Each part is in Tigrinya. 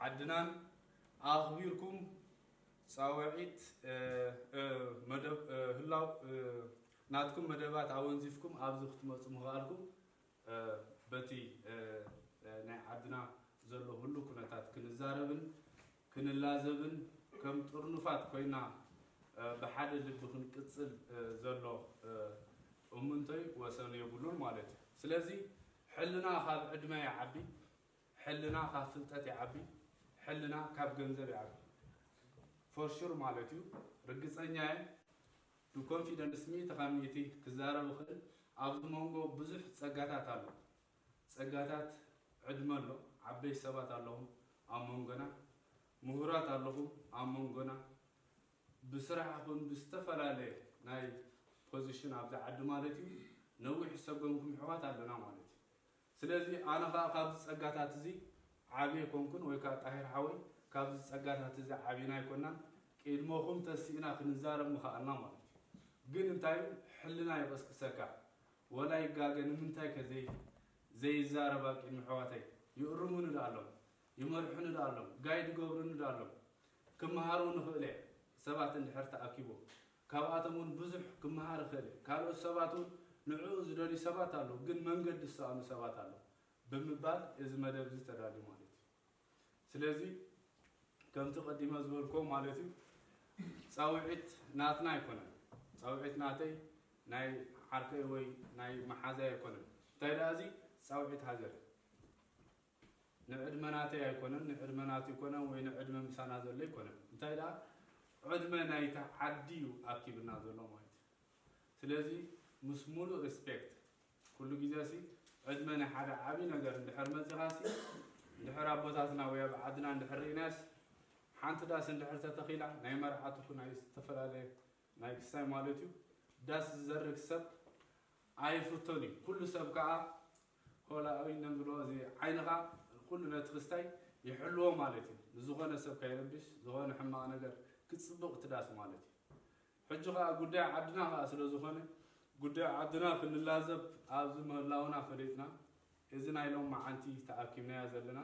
ዓድናን ኣኽቢርኩም ጻውዒት፣ እ፣ እ፣ መደብ፣ እ፣ ህላው፣ እ፣ ናትኩም መደባት ኣወንዚፍኩም ኣብዚ ክትመጹ ምኽኣልኩም፣ እ፣ በቲ፣ እ፣ እ፣ ናይ ዓድና ዘሎ ህሉ ኩነታት ክንዛረብን ክንላዘብን ከም ጥርኑፋት ኮይና፣ እ፣ ብሓደ ልቢ ክንቅጽል፣ እ፣ ዘሎ፣ እ፣ እሙንቶይ ወሰን የብሉን ማለት እዩ። ስለዚ ሕልና ካብ ዕድመ ይዓቢ፣ ሕልና ካብ ፍልጠት ይዓቢ፣ ሕልና ካብ ገንዘብ ይዓቢ። For sure ማለት እዩ። ርግጸኛ እየ። ብኮንፊደንስ ሚእቲ ካብ ሚእቲ ክዛረብ እኽእል። ኣብዚ መንጎ ብዙሕ ጸጋታት ኣሎ። ጸጋታት ዕድመ ኣሎ። ዓበይቲ ሰባት ኣለኹም ኣብ መንጎና። ምሁራት ኣለኹም ኣብ መንጎና። ብስራሕ ይኹን ብዝተፈላለየ ናይ ፖዚሽን ኣብዚ ዓዲ ማለት እዩ፣ ነዊሕ ዝሰገምኩም ኣሕዋት ኣለና ማለት እዩ። ስለዚ ኣነ ኸኣ ካብዚ ጸጋታት እዚ ዓቢ ኣይኮንኩን፣ ወይ ከኣ ጣሂር ሓወይ ካብዚ ጸጋታት እዚ ዓቢና ኣይኮናን። ቅድመኹም ተሲእና ክንዛረብ ምኸኣልና ማለት እዩ። ግን እንታይ እዩ፣ ሕልና ይቐስቅሰካ። ወላ ይጋገ፣ ንምንታይ ከ ዘይ-፣ ዘይዛረብ ኣብ ቅድሚ ኣሕዋተይ? ይእርሙኒ ደኣ ኣሎም፣ ይመርሑኒ ደኣ ኣሎም፣ ጋይድ ይገብሩኒ ደኣ ኣሎም። ክመሃሩ ንኽእል እየ፣ ሰባት እንድሕር ተኣኪቦም። ካብኣቶም እውን ብዙሕ ክመሃር እኽእል እየ። ካልኦት ሰባት እውን ንዕኡ ዝደልዩ ሰባት ኣለዉ፣ ግን መንገዲ ዝሰኣኑ ሰባት ኣለዉ ብምባል እዚ መደብ እዚ ተዳልዩ ማለት እዩ። ስለዚ ከምቲ ቀዲመ ዝበልኩዎ ማለት እዩ፣ ጻውዒት ናትና ኣይኮነን። ጻውዒት ናተይ፣ ናይ ዓርከይ ወይ ናይ መሓዛይ ኣይኮነን። እንታይ ደኣ እዚ ጻውዒት ሃገር እዩ። ንዕድመ ናተይ ኣይኮነን፣ ንዕድመ ናቱ ኣይኮነን፣ ወይ ንዕድመ ምሳና ዘሎ ኣይኮነን። እንታይ ደኣ ዕድመ ናይታ ዓዲ እዩ ኣኪብና ዘሎ ማለት እዩ። ስለዚ ምስ ሙሉእ ሪስፔክት፣ ኩሉ ግዜ ሲ ዕድመ ናይ ሓደ ዓቢ ነገር እንድሕር መጺኻ ሲ፣ እንድሕር ኣቦታትና ወይ ኣብ ዓድና እንድሕር ርኢናስ፣ ሓንቲ ዳስ እንድሕር ተተኺላ፣ ናይ መርዓ ትኹን ናይ ዝተፈላለየ ናይ ክስታይ ማለት እዩ፣ ዳስ ዝዘርግ ሰብ ኣይፍቶን እዩ። ኩሉ ሰብ ከኣ ሆላዊ ነንብሎ እዚ ዓይንኻ ኩሉ ነቲ ክስታይ ይሕልዎ ማለት እዩ። ንዝኾነ ሰብ ከይረብሽ፣ ዝኾነ ሕማቕ ነገር ክጽብቕ ትዳስ ማለት እዩ። ሕጂ ኸኣ ጉዳይ ዓድና ኸኣ ስለ ዝኾነ፣ ጉዳይ ዓድና ክንላዘብ ኣብዚ ምህላውና ፈሊጥና፣ እዚ ናይ ሎሚ መዓንቲ ተኣኪብናዮ ዘለና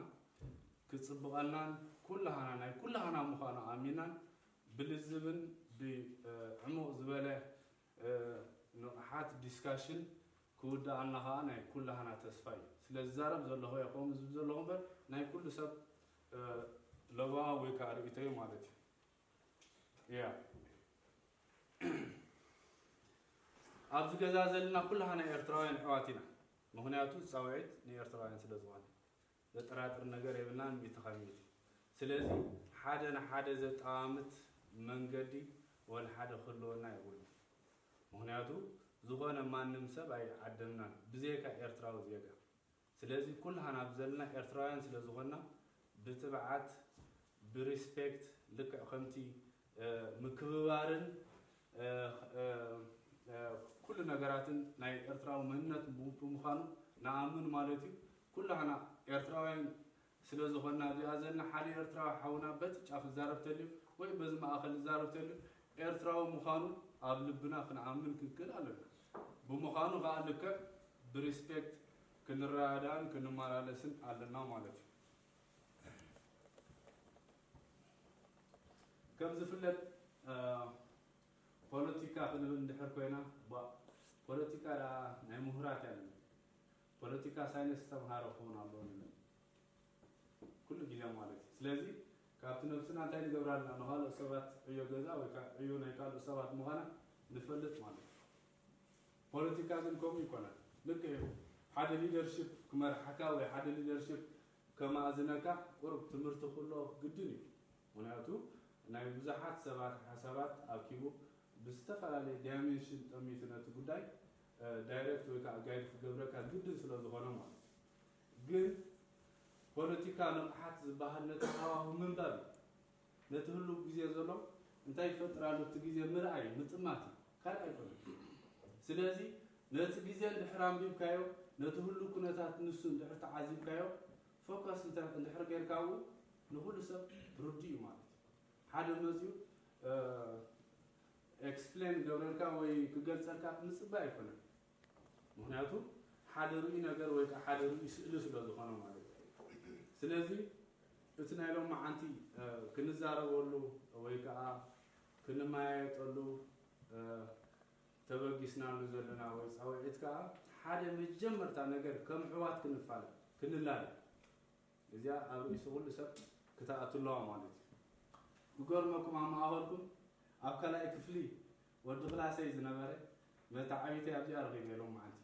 ክጽብቐልናን ኩላህና ናይ ኩላህና ምዃኑ ኣሚናን ብልዝብን ብዕሙቕ ዝበለ፣ እ፣ ንቕሓት ዲስካሽን ክውድኣልና ኸኣ ናይ ኩላህና ተስፋ እዩ። ስለ ዝዛረብ ዘለኹ እየ ከምኡ ዝብል ዘለኹ እምበር ናይ ኩሉ ሰብ፣ እ፣ ለበዋ ወይ ከኣ ርእይቶ እዩ ማለት እዩ። ያ። ኣብዚ ገዛ ዘለና ኩላህና ኤርትራውያን ኣሕዋት ኢና። ምኽንያቱ ጻውዒት ንኤርትራውያን ስለ ዝኾነ። ዘጠራጥር ነገር የብልናን፣ ሚእቲ ካብ ሚእቲ። ስለዚ ሓደ ንሓደ ዘጠማምት መንገዲ ወላ ሓደ ክህልወና የብሉን። ምኽንያቱ ዝኾነ ማንም ሰብ ኣይዓደምናን፣ ብዘይካ ኤርትራዊ ዜጋ። ስለዚ ኩላህና ኣብዚ ዘለና ኤርትራውያን ስለ ዝኾንና ብትብዓት፣ ብሪስፔክት፣ ልክዕ ከምቲ፣ እ፣ ምክብባርን፣ እ፣ እ፣ እ፣ ኩሉ ነገራትን ናይ ኤርትራዊ መንነት ብ-፣ ብምዃኑ ንኣምን ማለት እዩ። ኩላህና ኤርትራውያን ስለ ዝኾንና እዚኣ ዘለና ሓደ ኤርትራዊ ሓውና በቲ ጫፍ ዝዛረብ ተልዩ ወይ በዚ ማእኸል ዝዛረብ ተልዩ ኤርትራዊ ምዃኑ ኣብ ልብና ክንኣምን ክንክእል ኣለና። ብምዃኑ ኸኣ ልክዕ ብሪስፔክት ክንረዳዳእን ክንመላለስን ኣለና ማለት እዩ። ከም ዝፍለጥ፣ እ፣ ፖለቲካ ክንብል እንድሕር ኮይና፣ ባ-፣ ፖለቲካ ደኣ ናይ ምሁራት እያ ንብል። ፖለቲካ ሳይንስ ዝተምሃረ ክኸውን ኣለዎ ንብል። ኩሉ ግዜ ማለት እዩ። ስለዚ ካብቲ ነብስና እንታይ ንገብር ኣለና? ንኻልኦት ሰባት ዕዮ ገዛ ወይ ከዓ ዕዮ ናይ ካልኦት ሰባት ምዃና ንፈልጥ ማለት እዩ። ፖለቲካ ግን ከምኡ ይኮነን። ልክዕ እዩ። ሓደ ሊደርሺፕ ክመርሓካ ወይ ሓደ ሊደርሺፕ ከማእዝነካ ቁሩብ ትምህርቲ ክህልዎ ግድን እዩ። ምኽንያቱ ናይ ብዙሓት ሰባት ሓሳባት ኣኪቡ ብዝተፈላለየ ዳይሜንሽን ጠሚቱ ነቲ ጉዳይ፣ እ፣ ዳይሬክት ወይ ከዓ ጋይድ ክገብረካ ግድን ስለ ዝኾነ ማለት እዩ። ግን ፖለቲካ ንቕሓት ዝበሃል ነቲ ሃዋሁ ምንባብ እዩ። ነቲ ህሉው ግዜ ዘሎ እንታይ ይፈጥር ኣሎ እቲ ግዜ ምርኣይ እዩ፣ ምጥማት እዩ፣ ካልእ ኣይኮነን። ስለዚ ነቲ ግዜ እንድሕር ኣንቢብካዮ፣ ነቲ ህሉው ኩነታት ንሱ እንድሕር ተዓዚብካዮ፣ ፎከስ እንተ-፣ እንድሕር ጌርካዎ ንኹሉ ሰብ ርዱእ እዩ ማለት እዩ። ሓደ መፂኡ፣ እ፣ ኤክስፕሌን ክገብረልካ ወይ ክገልጸልካ ምጽባይ ኣይኮነን። ምኽንያቱ ሓደ ርኡይ ነገር ወይ ከዓ ሓደ ርኡይ ስእሊ ስለ ዝኾነ ማለት እዩ። ስለዚ እቲ ናይ ሎማዓንቲ ክንዛረበሉ ወይ ከዓ ክንመያየጠሉ ተበጊስናሉ ዘለና ወይ ፃውዒት ከዓ ሓደ መጀመርታ ነገር ከም ኣሕዋት ክንፋለ ክንላለ እዚኣ ኣብ ርእሲ ኩሉ ሰብ ክትኣቱ ኣለዋ ማለት እዩ። ክገርመኩም ኣብ ማእኸልኩም ኣብ ካልኣይ ክፍሊ ወዲ ክላሰይ ዝነበረ መተዓቢተይ ኣብዚኣ ረኺበ ሎማዓንቲ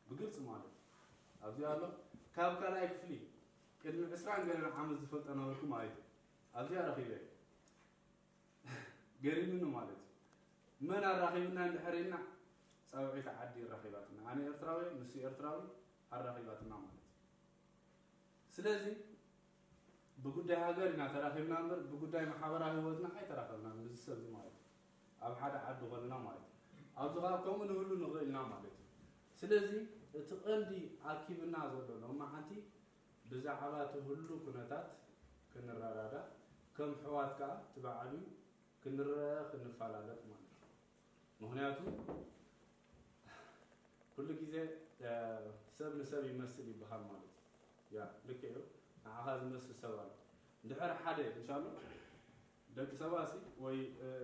ብግልፂ ማለት እዩ። ኣብዚኣ ኣሎ ካብ ካልኣይ ክፍሊ ቅድሚ ዕስራን ገለን ዓመት ዝፈልጦ ነበርኩ ማለት እዩ። ኣብዚኣ ረኺበ ገሪሙኒ ማለት እዩ። መን ኣራኺብና እንድሕር ኢልና ፃውዒት ዓዲ ኣራኺባትና። ኣነ ኤርትራዊ ንሱ ኤርትራዊ ኣራኺባትና ማለት እዩ። ስለዚ ብጉዳይ ሃገር ኢና ተራኺብና እምበር ብጉዳይ ማሕበራዊ ህይወትና ኣይተራኸብናን ምስዚ ሰብ እዚ ማለት እዩ። ኣብ ሓደ ዓዲ ኮንና ማለት እዩ። ኣብዚ ከዓ ከምኡ ንህሉ ንኽእል ኢና ማለት እዩ። ስለዚ እቲ ቀንዲ ኣኪብና ዘሎ ሎማዓንቲ ብዛዕባ እቲ ህሉ ኩነታት ክንረዳዳእ ከም ኣሕዋት ከዓ እቲ ብዓብዩ ክንረአ ክንፈላለጥ ማለት እዩ። ምኽንያቱ ኩሉ ግዜ ሰብ ንሰብ ይመስል ይበሃል ማለት እዩ። ያ ልክዕ እዩ። ንዓኻ ዝመስል ሰብ ኣሎ። እንድሕር ሓደ እንሻሎ ደቂ ሰባሲ ወይ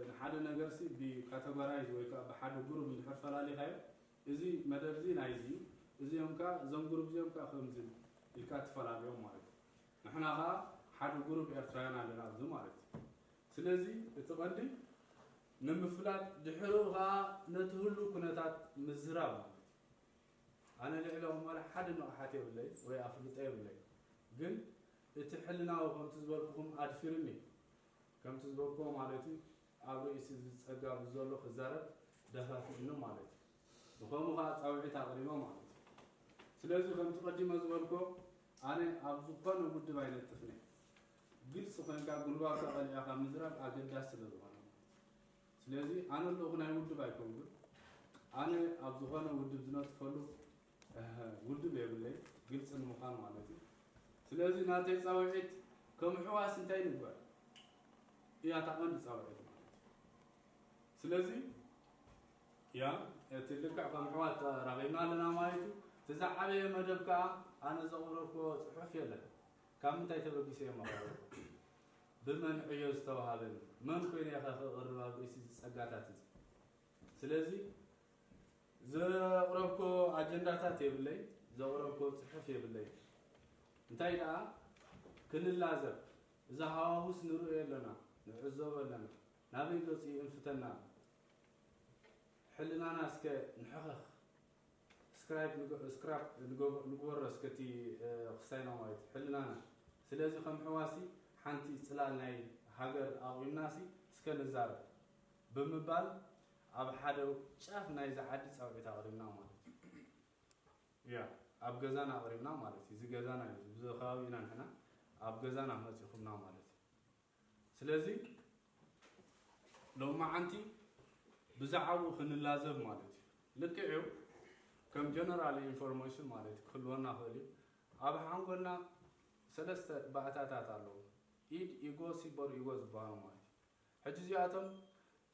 ንሓደ ነገርሲ ብካተጎራይዝ ወይ ከዓ ብሓደ ግሩፕ እንድሕር ፈላሊኻዮ እዚ መደብ እዚ ናይዚ እዩ፣ እዚኦም ከዓ እዞም ግሩፕ እዚኦም ከዓ ከምዚ ኢልካ ትፈላለዮም ማለት እዩ። ንሕና ከዓ ሓደ ግሩፕ ኤርትራውያን ኣለና ኣብዚ ማለት እዩ። ስለዚ እቲ ቀንዲ ንምፍላጥ ድሕሪኡ ከዓ ነቲ ህሉ ኩነታት ምዝራብ ማለት እዩ። ኣነ ልዕሊ ኦማለ ሓደ ንቕሓት የብለይ ወይ ኣፍልጦ የብለይ፣ ግን እቲ ሕልናዊ ከምቲ ዝበልኩኹም ኣድፊርኒ ከምቲ ዝበልኩዎ ማለት እዩ ኣብ ርእሲ ዝፀጋብ ዘሎ ክዛረብ ደፋፊእኒ ማለት እዩ። ንኸምኡ ከዓ ፃውዒት ኣቕሪበ ማለት እዩ። ስለዚ ከምቲ ቀዲመ ዝበልኩዎ ኣነ ኣብ ዝኾነ ውድብ ኣይነጥፍን እየ። ግልፂ ኮይንካ ጉልባብካ ቀሊዕካ ምዝራብ ኣገዳሲ ስለ ዝኾነ ማለት እዩ። ስለዚ ኣነ ልኡኽ ናይ ውድብ ኣይኮንኩን። ኣነ ኣብ ዝኾነ ውድብ ዝነጥፈሉ ውድብ የብለይ፣ ግልፂ ንምዃን ማለት እዩ። ስለዚ ናተይ ፃውዒት ከም ኣሕዋስ እንታይ ንግበር እያ እታ ቀንዲ ፃውዒት ማለት እዩ። ስለዚ ያ እቲ ልክዕ ከም ኣሕዋት ተራኺብና ኣለና ማለት እዩ። እቲ ዝዓበየ መደብ ከዓ ኣነ ዘቕረብክዎ ፅሑፍ የለን። ካብ ምንታይ ተበጊሰ እዮም ኣቕረብኩ? ብመን ዕዮ ዝተዋሃበኒ? መን ኮይነ እየ ከ ክቕርብ ኣብ ርእሲ እዚ ጸጋታት እዚ? ስለዚ ዘቕረብኮ ኣጀንዳታት የብለይ፣ ዘቕረብኮ ጽሑፍ የብለይ። እንታይ ደኣ ክንላዘብ፣ እዚ ሃዋሁስ ንርእዮ ኣለና፣ ንዕዘቦ ኣለና። ናበይ ገጹ ይእንፍተና? ሕልናና እስከ ንሕኸኽ። ስክራይፕ ንግ- ስክራፕ ንገብ- ንግበሮ እስከ እቲ ክስታይና ማለት እዩ ሕልናና። ስለዚ ከም ሕዋሲ ሓንቲ ፅላል ናይ ሃገር ኣቑምናሲ እስከ ንዛረብ ብምባል ኣብ ሓደ ጫፍ ናይዚ ዓዲ ፃውዒት ኣቕሪብና ማለት እዩ። ያ ኣብ ገዛና ኣቕሪብና ማለት እዩ። እዚ ገዛና እዩ፣ እዚ ከባቢ ኢና ንሕና ኣብ ገዛና መፂኹምና ማለት እዩ። ስለዚ ሎማዓንቲ ብዛዕባኡ ክንላዘብ ማለት እዩ። ልክዕ እዩ፣ ከም ጀነራል ኢንፎርሜሽን ማለት እዩ ክህልወና ክእል እዩ። ኣብ ሓንጎልና ሰለስተ ባእታታት ኣለዉ፣ ኢድ፣ ኢጎ፣ ሲቦር ኢጎ ዝበሃሉ ማለት እዩ። ሕጂ እዚኣቶም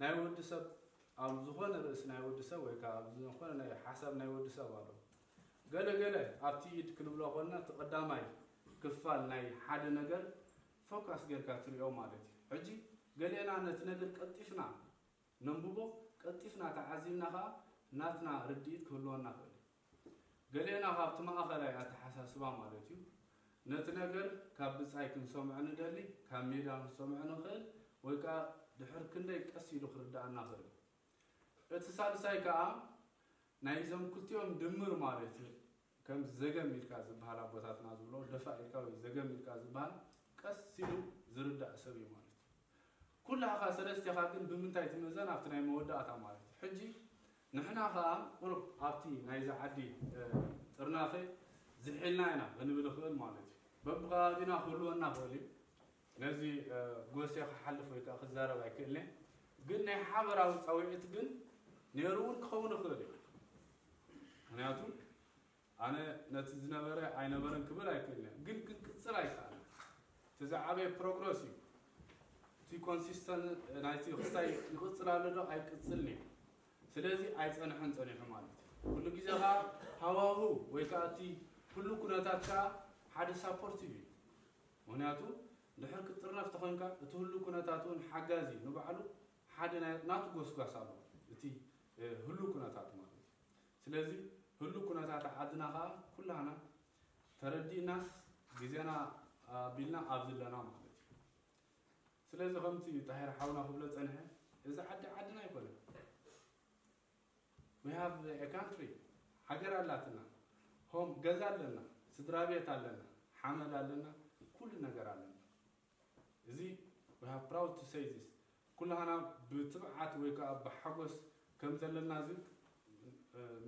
ናይ ወዲ ሰብ ኣብ ዝኾነ ርእሲ ናይ ወዲ ሰብ ወይ ከዓ ኣብ ዝኾነ ናይ ሓሳብ ናይ ወዲ ሰብ ኣሎ። ገለ ገለ ኣብቲ ኢድ ክንብሎ ኮንና እቲ ቀዳማይ ክፋል ናይ ሓደ ነገር ፎካስ ጌርካ ትሪኦ ማለት እዩ። ሕጂ ገሌና ነቲ ነገር ቀልጢፍና ነንብቦ፣ ቀልጢፍና ተዓዚብና ከዓ ናትና ርድኢት ክህልወና ይኽእል እዩ። ገሌና ካብቲ ማእኸላይ ኣተሓሳስባ ማለት እዩ ነቲ ነገር ካብ ብጻይ ክንሰምዖ ንደሊ፣ ካብ ሜዳ ክንሰምዖ ንኽእል ወይ ከዓ ድሕሪ ክንደይ ቀስ ኢሉ ክርድኣና ይኽእል እዩ። እቲ ሳልሳይ ከዓ ናይዞም ክልቲኦም ድምር ማለት እዩ። ከም ዘገም ኢልካ ዝበሃል ኣቦታትና ዝብሎ ደፋ ኢልካ ወይ ዘገም ኢልካ ዝበሃል ቀስ ኢሉ ዝርዳእ ሰብ እዩ ማለት እዩ። ኩላኻ ሰለስቲኻ ግን ብምንታይ ትምዘን ኣብቲ ናይ መወዳእታ ማለት እዩ። ሕጂ ንሕና ኸኣ ቁሩብ ኣብቲ ናይዚ ዓዲ ጥርናፈ ዝሒልና ኢና ክንብል ንኽእል ማለት እዩ። በብኸባቢና ክህልወና ይኽእል እዩ። ነዚ ጎሴ ክሓልፍ ወይ ከዓ ክዛረብ ኣይክእልን እየ። ግን ናይ ሓበራዊ ፃውዒት ግን ነይሩ እውን ክኸውን ይኽእል እዩ። ምክንያቱ ኣነ ነቲ ዝነበረ ኣይነበረን ክብል ኣይክእልን እየ። ግን ክንቅፅል ኣይከኣልን። እቲ ዝዓበየ ፕሮግረስ እዩ። እቲ ኮንሲስተንት ናይቲ ክስታይ ይቕፅል ኣሎ ዶ ኣይቅፅልን እዩ። ስለዚ ኣይፀንሐን ፀኒሑ ማለት እዩ። ኩሉ ግዜ ከዓ ሃዋሁ ወይ ከዓ እቲ ኩሉ ኩነታት ከዓ ሓደ ሳፖርቲቭ እዩ። ምኽንያቱ ድሕር ክትጥርነፍ ተኾይንካ እቲ ህሉ ኩነታት እውን ሓጋዚ ንባዕሉ ሓደ ናይ ናቱ ጎስጓስ ኣሎ፣ እቲ ህሉ ኩነታት ማለት እዩ። ስለዚ ህሉ ኩነታት ዓድና ከዓ ኩላና ተረዲእናስ ግዜና ኣቢልና ኣብዚ ኣለና ማለት እዩ። ስለዚ ከምቲ ጣሄር ሓውና ክብሎ ፀንሐ፣ እዚ ዓዲ ዓድና ኣይኮነን። We have a country፣ ሃገር ኣላትና፣ ሆም ገዛ ኣለና፣ ስድራ ቤት ኣለና፣ ሓመድ ኣለና፣ ኩሉ ነገር ኣለና። እዚ we have proud to say this። ኩላህና ብትብዓት ወይ ከዓ ብሓጎስ ከም ዘለና እዚ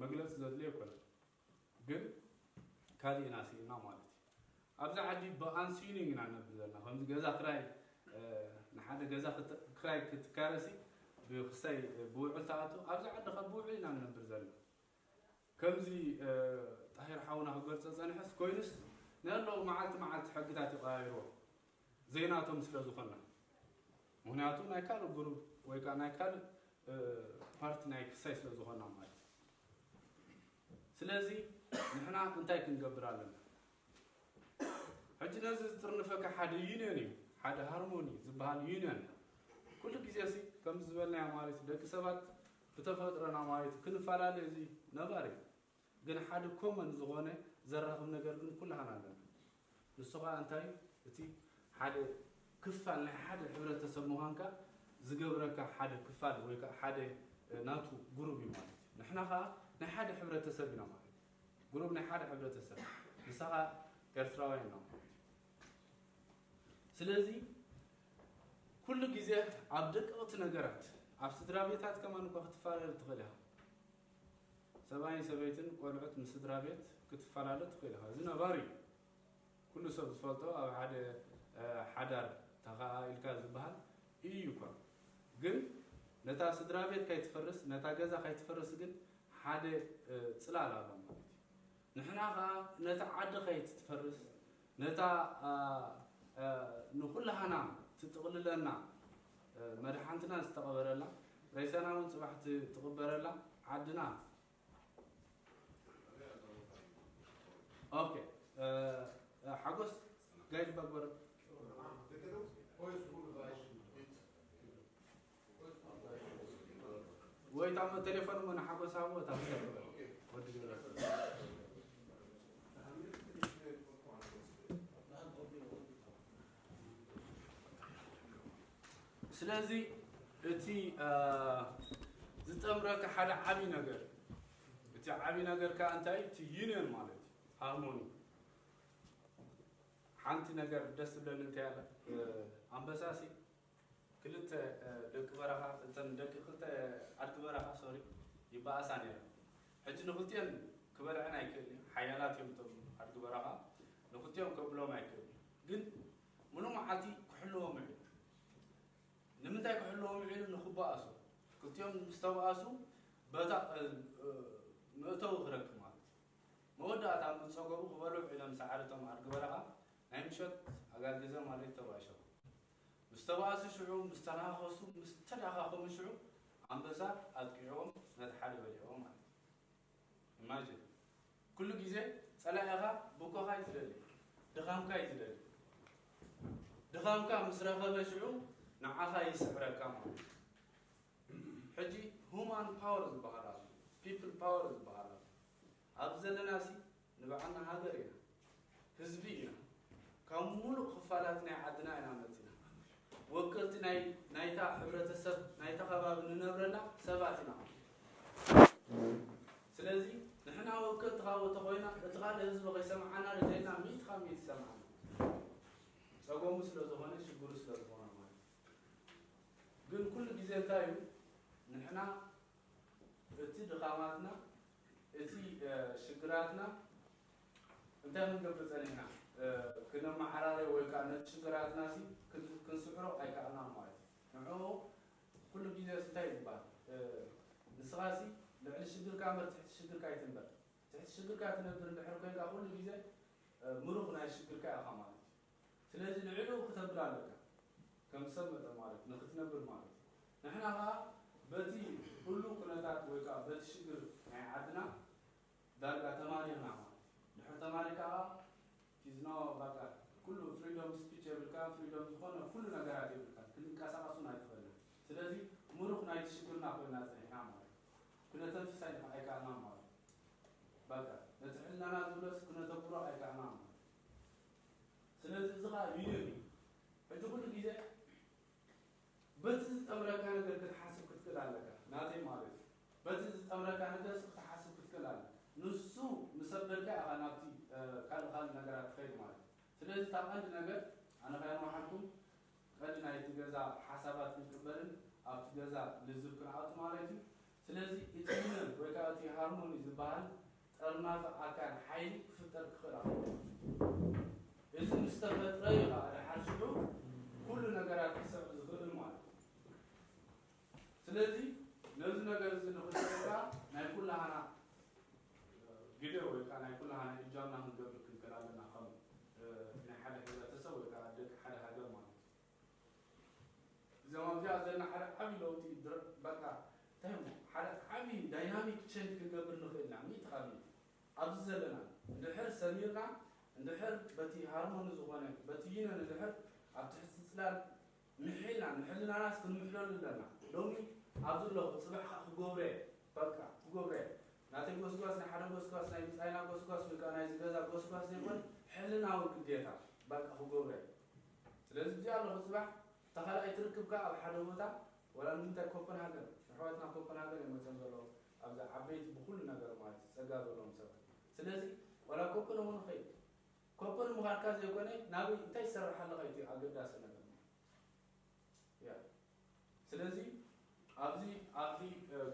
መግለፂ ዘድልዮ ኣይኮነን። ግን ካልእ ኢና ስኢና ማለት እዩ። ኣብዚ ዓዲ ብኣንስዩኒንግ ኢና ነብር ዘለና። ከምዚ ገዛ ክራይ ንሓደ ገዛ ክራይ ክትካረሲ ብክሳይ ብውዕል ተኣቱ ኣብዚ ዓዲ ካብ ብውዕል ኢና ንነብር ዘለና። ከምዚ ጣሂር ሓውና ክገልፆ ፀንሐስ ኮይኑስ ናይ ኣለዉ መዓልቲ መዓልቲ ሕግታት ይቀያይርዎ ዘይናቶም ስለ ዝኾና፣ ምክንያቱ ናይ ካልእ ግሩፕ ወይ ከዓ ናይ ካልእ ፓርቲ ናይ ክሳይ ስለ ዝኾና ማለት እዩ። ስለዚ ንሕና እንታይ ክንገብር ኣለና? ሕጂ ነዚ ዝጥርንፈካ ሓደ ዩኒየን እዩ፣ ሓደ ሃርሞኒ ዝበሃል ዩኒየን። ኩሉ ግዜ ሲ ከምዚ ዝበልናዮ ማለት እዩ፣ ደቂ ሰባት ብተፈጥሮና ማለት እዩ ክንፈላለ እዚ ነባሪ እዩ። ግን ሓደ ኮመን ዝኾነ ዘራኽብ ነገር ግን ኩላህና ኣለና። ንሱ ኸዓ እንታይ እዩ? እቲ ሓደ ክፋል ናይ ሓደ ሕብረተሰብ ምዃንካ ዝገብረካ ሓደ ክፋል ወይ ከዓ ሓደ ናቱ ግሩብ እዩ ማለት እዩ። ንሕና ኸዓ ናይ ሓደ ሕብረተሰብ ኢና ማለት እዩ። ግሩብ ናይ ሓደ ሕብረተሰብ ንሳ ኸዓ ኤርትራውያን ኢና ማለት እዩ። ስለዚ ኩሉ ግዜ ኣብ ደቀቕቲ ነገራት ኣብ ስድራ ቤታት ከማን እኳ ክትፈላለ ትኽእል ኢኻ። ሰብኣይን ሰበይትን ቆልዑት ምስ ስድራ ቤት ክትፈላለ ትኽእል ኢኻ። እዚ ነባሪ እዩ። ኩሉ ሰብ ዝፈልጦ ኣብ ሓደ ሓዳር ተኸኣኢልካ ዝበሃል እዩ እኳ። ግን ነታ ስድራ ቤት ከይትፈርስ፣ ነታ ገዛ ከይትፈርስ ግን ሓደ ጽላል ኣሎ ማለት እዩ። ንሕና ኸዓ ነታ ዓዲ ከይትትፈርስ፣ ነታ ንኹላህና ትጥቕልለና መድሓንትና ዝተቐበረላ፣ ሬሳና እውን ጽባሕ ትቕበረላ ዓድና። ኦኬ፣ ሓጎስ ጋይድ ባግበር ወይ እታ ቴሌፎን እሞ ንሓጎስ ሃብዎ፣ እታ ክሰብ ወዲ ገበል። ስለዚ እቲ ዝጠምረካ ሓደ ዓብዪ ነገር፣ እቲ ዓብዪ ነገር ከዓ እንታይ? እቲ ዩኒየን ማለት እዩ፣ ሃርሞኒ። ሓንቲ ነገር ደስ ዝብለኒ እንታይ ኣላ? ኣንበሳሲ ክልተ ደቂ በረኻ፣ እተን ደቂ ክልተ ኣድጊ በረኻ ሶሪ ይበኣሳ ነይረን። ሕጂ ንክልቲኦን ክበልዐን ኣይክእል እዩ። ሓያላት እዮም እቶም ኣድጊ በረኻ፣ ንክልቲኦም ከብሎም ኣይክእል እዩ። ግን ሙሉእ መዓልቲ ክሕልዎም ውዒሉ። ንምንታይ ክሕልዎም ውዒሉ? ንክበኣሱ። ክልቲኦም ምስ ተበኣሱ በታ መእተዊ ክረክብ ማለት እዩ። መወዳእታ ምስ ጸገቡ ክበልዑ ውዒሎም ሳዕሪ እቶም ኣድጊ በረኻ ናይ ምሸት ኣጋግዘ ማለት ተባእሾም። ምስ ተባእሱ ሽዑ፣ ምስ ተናኸሱ፣ ምስ ተዳኻኸሙ ሽዑ ኣንበሳ ኣጥቂዕዎም ነቲ ሓደ በሊዕዎ ማለት እዩ። ኢማጂን፣ ኩሉ ግዜ ጸላኢኻ ብኮኻ እዩ ዝደሊ፣ ድኻምካ እዩ ዝደሊ። ድኻምካ ምስ ረኸበ ሽዑ ንዓኻ ይስዕረካ ማለት እዩ። ሕጂ ሁማን ፓወር ዝበሃል ኣሎ፣ ፒፕል ፓወር ዝበሃል ኣሎ። ኣብ ዘለናሲ ንባዕልና ሃገር ኢና፣ ህዝቢ ኢና። ካብ ሙሉእ ክፋላት ናይ ዓድና ኢና መፂና። ወከልቲ ናይ ናይታ ሕብረተሰብ ናይታ ከባቢ ንነብረላ ሰባት ኢና። ስለዚ ንሕና ወከልቲ ካብ ተኾይና እቲ ካልእ ህዝቢ ከይሰምዓና ደተይና ሚእቲ ካብ ሚእቲ ይሰምዓና። ፀገሙ ስለ ዝኾነ ሽግሩ ስለ ዝኾነ ማለት እዩ። ግን ኩሉ ግዜ እንታይ እዩ ንሕና እቲ ድኻማትና እቲ ሽግራትና እንታይ ክንገብር ጸኒሕና ክነመዓራርዮ ወይ ከዓ ነቲ ሽግራትና ሲ ክንስዕሮ ኣይከኣልናን ማለት እዩ። ንዕኡ ኩሉ ግዜ እንታይ ዝበሃል ንስኻ ሲ ልዕሊ ሽግርካ እምበር ትሕቲ ሽግርካ ኣይትንበር። ትሕቲ ሽግርካ ትነብር እንድሕር ኮይንካ ኩሉ ግዜ ምሩኽ ናይ ሽግርካ ኢኻ ማለት እዩ። ስለዚ ልዕሊኡ ክተብል ኣለካ ከም ሰብ መጠን ማለት ንክትነብር ማለት እዩ። ንሕና ከዓ በቲ ኩሉ ኩነታት ወይ ከዓ በቲ ሽግር ናይ ዓድና ዳርጋ ተማሪርና ማለት እዩ። ድሕሪ ተማሪ ከዓ ቲዝኖ በቃ ኩሉ ፍሪዶም ስፒች የብልካ፣ ፍሪዶም ዝኾነ ኩሉ ነገራት የብልካ፣ ክንንቀሳቐሱን ኣይትኽእልን። ስለዚ ምሩኽ ናይቲ ሽግርና ኮይና ጸኒሕና ማለት እዩ። ክነተንፍስ ኣይንኸ-፣ ኣይከኣልና ማለት እዩ። በቃ ነቲ ሕልናና ዝብለስ ክነተግብሮ ኣይከኣልና ማለት እዩ። ስለዚ እዚ ኸኣ ዩኒዮን እዩ። ሕጂ ኩሉ ግዜ በቲ ዝጠምረካ ነገር ክትሓስብ ክትክእል ኣለካ፣ ናተይ ማለት እዩ። በቲ ዝጠምረካ ነገር ክትሓስብ ክትክእል ኣለካ። ንሱ ምስ ኣበልካ ኢኻ ናብቲ ካልእ ካልእ ነገራት ትኸይድ ማለት እዩ። ስለዚ እታ ቀንዲ ነገር ኣነ ከየማሓልኩም ቀንዲ ናይቲ ገዛ ሓሳባት ክንቅበልን ኣብቲ ገዛ ልዝብ ክንኣቱ ማለት እዩ። ስለዚ እቲ ዩኒዮን ወይ ከዓ እቲ ሃርሞኒ ዝበሃል ጠርናፊ ኣካል ሓይሊ ክፍጠር ክኽእል ኣለዎ። እዚ ምስ ተፈጥረ እዩ ከዓ ደሓር ሽዑ ኩሉ ነገራት ክስዕብ ዝኽእል ማለት እዩ። ስለዚ ነዚ ነገር እዚ ንኽስዕብ ከዓ ናይ ኩላህና ግደ ወይ ከዓ ናይ ኩላህና እጃምና ክንገብር ክንክእል ኣለና። ከም ናይ ሓደ ሕብረተሰብ ወይ ከዓ ደቂ ሓደ ሃገር ማለት እዩ። እዞም ኣብዚኣ ዘለና ሓደ ዓብዪ ለውጢ ድረ-፣ በቃ እንታይ እሞ ሓደ ዓብዪ ዳይናሚክ ቸንጅ ክንገብር ንኽእል ኢና። ሚእቲ ካብ ሚእቲ ኣብዚ ዘለና እንድሕር ሰሚርና እንድሕር በቲ ሃርሞኒ ዝኾነ በቲ ዩኒዮን እንድሕር ኣብ ትሕቲ ፅላል ምሒልና ንሕልናናስ ክንምሕለሉ ኣለና። ሎሚ ኣብዚ ኣለኹ ፅባሕ ከዓ ክገብረ እየ፣ በቃ ክገብረ እየ። ናተይ ጎስጓስ ናይ ሓደ ጎስጓስ ናይ ብፃይና ጎስጓስ ወይ ከዓ ናይዚ ገዛ ጎስጓስ ዘይኮነ ሕልናዊ ግዴታ በቃ ክገብረ እየ። ስለዚ እዚኣ ኣለኹ ፅባሕ ተኻልኣይ ትርክብ ከዓ ኣብ ሓደ ቦታ ዋላ ንምንታይ ኮፐንሃገን ኣሕዋትና ኮፐንሃገን እዮም መፅኦም ዘለዉ ኣብዚ ዓበይቲ ብኩሉ ነገር ማለት እዩ ፀጋ ዘለዎም ሰባት። ስለዚ ዋላ ኮፐን እውን ንኸይድ ኮፐን ምኻድካ ዘይኮነ ናበይ እንታይ ትሰርሕ ኣለኻ እዩ እቲ ኣገዳሲ ነገር ማለት እዩ። ያ ስለዚ ኣብዚ ኣብዚ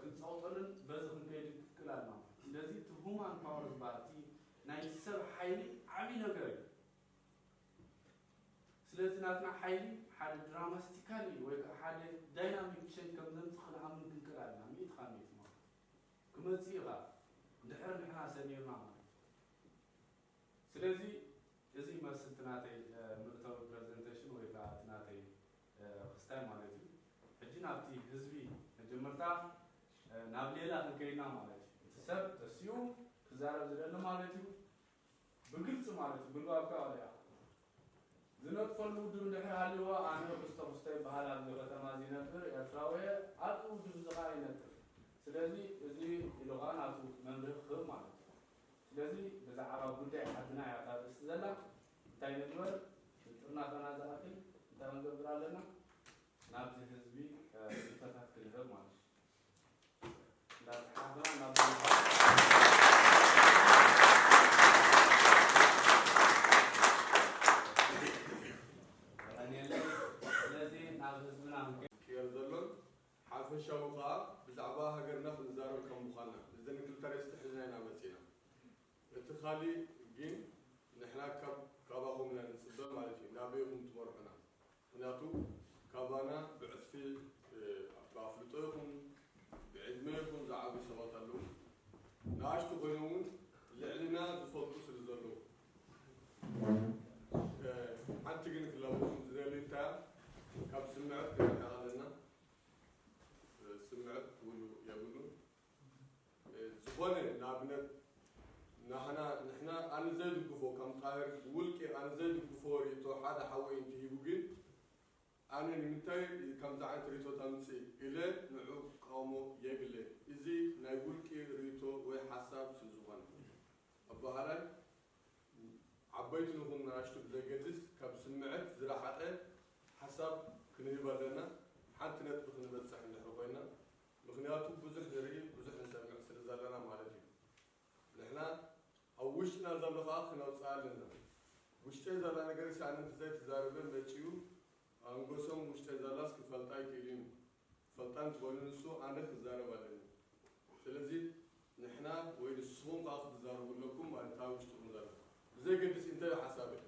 ክንፀውጠሉን በዚ ክንከይድ ክክእል ኣለና ማለት እዩ። ስለዚ እቲ ሁማን ፓወር ዝበሃል እቲ ናይ ሰብ ሓይሊ ዓብዪ ነገር እዩ። ስለዚ ናትና ሓይሊ ሓደ ድራማስቲካሊ ወይ ከዓ ሓደ ዳይናሚክ ቸንጅ ከም ዘምፅእ ክንኣምን ክንክእል ኣለና። ሚእቲ ካብ ሚእቲ ማለት እዩ። ክመፅእ እዩ ከዓ እንድሕር ንሕና ሰሚርና ማለት እዩ። ስለዚ እዚ ይመስል እቲ ናተይ መእተዊ ፕረዘንቴሽን ወይ ከዓ እቲ ናተይ ክስታይ ማለት እዩ። ሕጂ ናብቲ ህዝቢ መጀመርታ ናብ ሌላ ክንከይድና ማለት እዩ። እቲ ሰብ ተሲኡ ክዛረብ ዝደሊ ማለት እዩ። ብግልፂ ማለት እዩ። ጉልባብካ ዋልያ ዝነጥፈሉ ውድብ እንድሕር ሃልይዎ ኣነ ክስተ ክስተ ይበሃል ኣብዚ ከተማ እዚ ይነብር ኤርትራዊ እየ። ኣብዚ ውድብ እዚ ከዓ ይነጥፍ። ስለዚ እዚ ኢሉ ከዓ ናቱ መምርሒ ክህብ ማለት እዩ። ስለዚ ብዛዕባ ጉዳይ ዓድና እያ እታ ኣርእስቲ ዘላ። እንታይ ንግበር? ንጥርናፈና ዝኣክል እንታይ ክንገብር ኣለና? ናብዚ ህዝቢ ርእይቶታት ክንህብ ማለት እዩ። እንዳተሓባበራ ናብ ስለዚ ናብ ህዝብና ክንቀየር ዘሎን ሓፈሻዊ ከኣ ብዛዕባ ሃገርና ክንዛረብ ከም ምዃንና፣ እዘን ክልተ ኣርእስቲ ሒዝና ኢና መጺና። እቲ ካሊእ ግን ንሕና ካብ፣ ካባኹም ኢና ንጽበ ማለት እዩ፣ ናበይ ኢኹም ትመርሑና? ምኽንያቱ ካባና ብዕጽፊ፣ እ፣ ብኣፍልጦ ይኹን ብዕድመ ይኹን ዝዓብዩ ሰባት ኣለዉ። ንኣሽቱ ኮይኖም እውን ልዕልና ዝፈልጡ ስለ ዘለዉ፣ እ፣ ሓንቲ ግን ክላበኩም ዝደሊ እንታይ እያ? ካብ ስምዕት ክንርሕቕ ኣለና። እ፣ ስምዕት ክህሉ የብሉን። እ፣ ዝኾነ ንኣብነት ናህና፣ ንሕና ኣነ ዘይድግፎ ከም ጣህር ብውልቂ ኣነ ዘይድግፎ ርእይቶ ሓደ ሓወይ እንተሂቡ ግን ኣነ ንምንታይ ከምዚ ዓይነት ርእይቶ ተምጽእ ኢለ ንዑ ክቃወሞ የብለይን። እዚ ናይ ውልቂ ርእይቶ ወይ ሓሳብ ስለ ዝኾነ ኣበሃላይ ዓበይቲ ንኹን ንኣሽቱ ብዘይገድስ ካብ ስምዕት ዝረሓቐ ሓሳብ ክንህብ ኣለና። ሓንቲ ነጥቢ ክንበጽሕ እንድሕር ኮይና፣ ምኽንያቱ ብዙሕ ንርኢ ብዙሕ ንሰምዕ ስለ ዘለና ማለት እዩ። ንሕና ኣብ ውሽጥና ዘሎ ኸኣ ክነውጽኣ ኣለና። ውሽጠይ ዘላ ነገር ሲ ኣነ እንተዘይተዛሪበ መጺኡ ኣንጎሶም ውሽጠይ ዘላስ ክፈልጣ ኣይክእልን እዩ። ፈልጣ እንተኾይኑ ንሱ ኣነ ክዛረብ ኣለኒ። ስለዚ ንሕና ወይ ንስኹም ከኣ ክትዛረቡ ኣለኩም ማለት እታ ውሽጥኹም ዘላ። ብዘይገድስ እንታይ እዩ ሓሳበይ?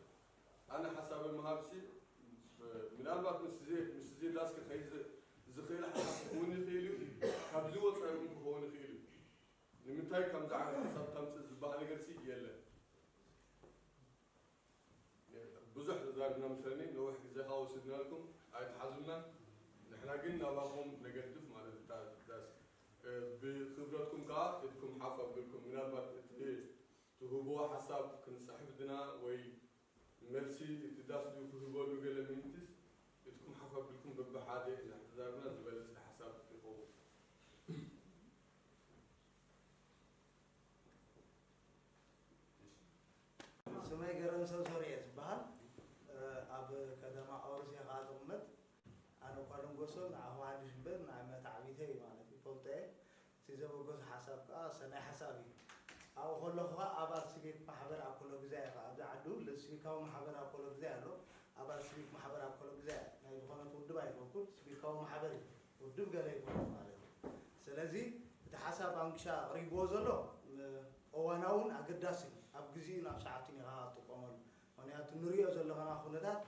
ኣነ ሓሳበይ ምሃብሲ ምናልባት ምስዚ ምስዚ ዳስ ክኸይድ ዝ- ዝኽእል ሓሳብ ክኸውን ይኽእል እዩ። ካብዚ ወጻኢ እውን ክኸውን ይኽእል እዩ። ንምንታይ ከምዚ ዓይነት ሓሳብ ተምጽእ ዝበሃል ነገርሲ የለን። ብዙሕ ተዛሪብና መስለኒ፣ ነዊሕ ግዜ ከዓ ወሲድናልኩም፣ ኣይትሓዙልና። ንሕና ግን ናባኹም ነገድፍ ማለት እዩ። እታ ዳስ፣ እ፣ ብኽብረትኩም ከዓ ኢድኩም ሓፍ ኣቢልኩም፣ ምናልባት እቲ ትህብዎ ሓሳብ ክንጽሕፍ ድና ወይ መልሲ ግዳስ ድዩ ክህበሉ ገለ ሚኒትስ? ኢድኩም ሓፍ ኣቢልኩም በብሓደ ኢና ተዛርብና ዝበለጸ ሓሳብ ይኸውን። ስመይ ገረንሰው ሶርየ ዝበሃል ኣብ ከተማ ኣውርስ እየ ከዓ ዝቕመጥ። ኣነ እኳ ደንጎሶ ንዓኹ ሓድሽ እምበር ንዓይ መታዕቢተይ እዩ ማለት እዩ፣ ፈልጦ እየ። እቲ ዘበገሶ ሓሳብ ከዓ ሰናይ ሓሳብ እዩ። ኣብኡ ከለኹ ከዓ ኣባል ሲቪክ ማሕበር ኣኮሎግዛ እየ ከዓ ኣብዚ ዓዲ ሲቪካዊ ማሕበር ኣኮሎግዛ ኣሎ። ኣባል ሲቪክ ማሕበር ኣኮሎግዛ እየ። ናይ ዝኾነት ውድብ ኣይኮንኩን፣ ሲቪካዊ ማሕበር እዩ። ውድብ ገለ ይኮነን ማለት እዩ። ስለዚ እቲ ሓሳብ ኣንግሻ ኣቕሪብዎ ዘሎ እዋናውን ኣገዳስን እዩ። ኣብ ግዜኡን ኣብ ሰዓቱን ኢኻ ትጥቀመሉ። ምክንያቱ ንሪኦ ዘለና ኩነታት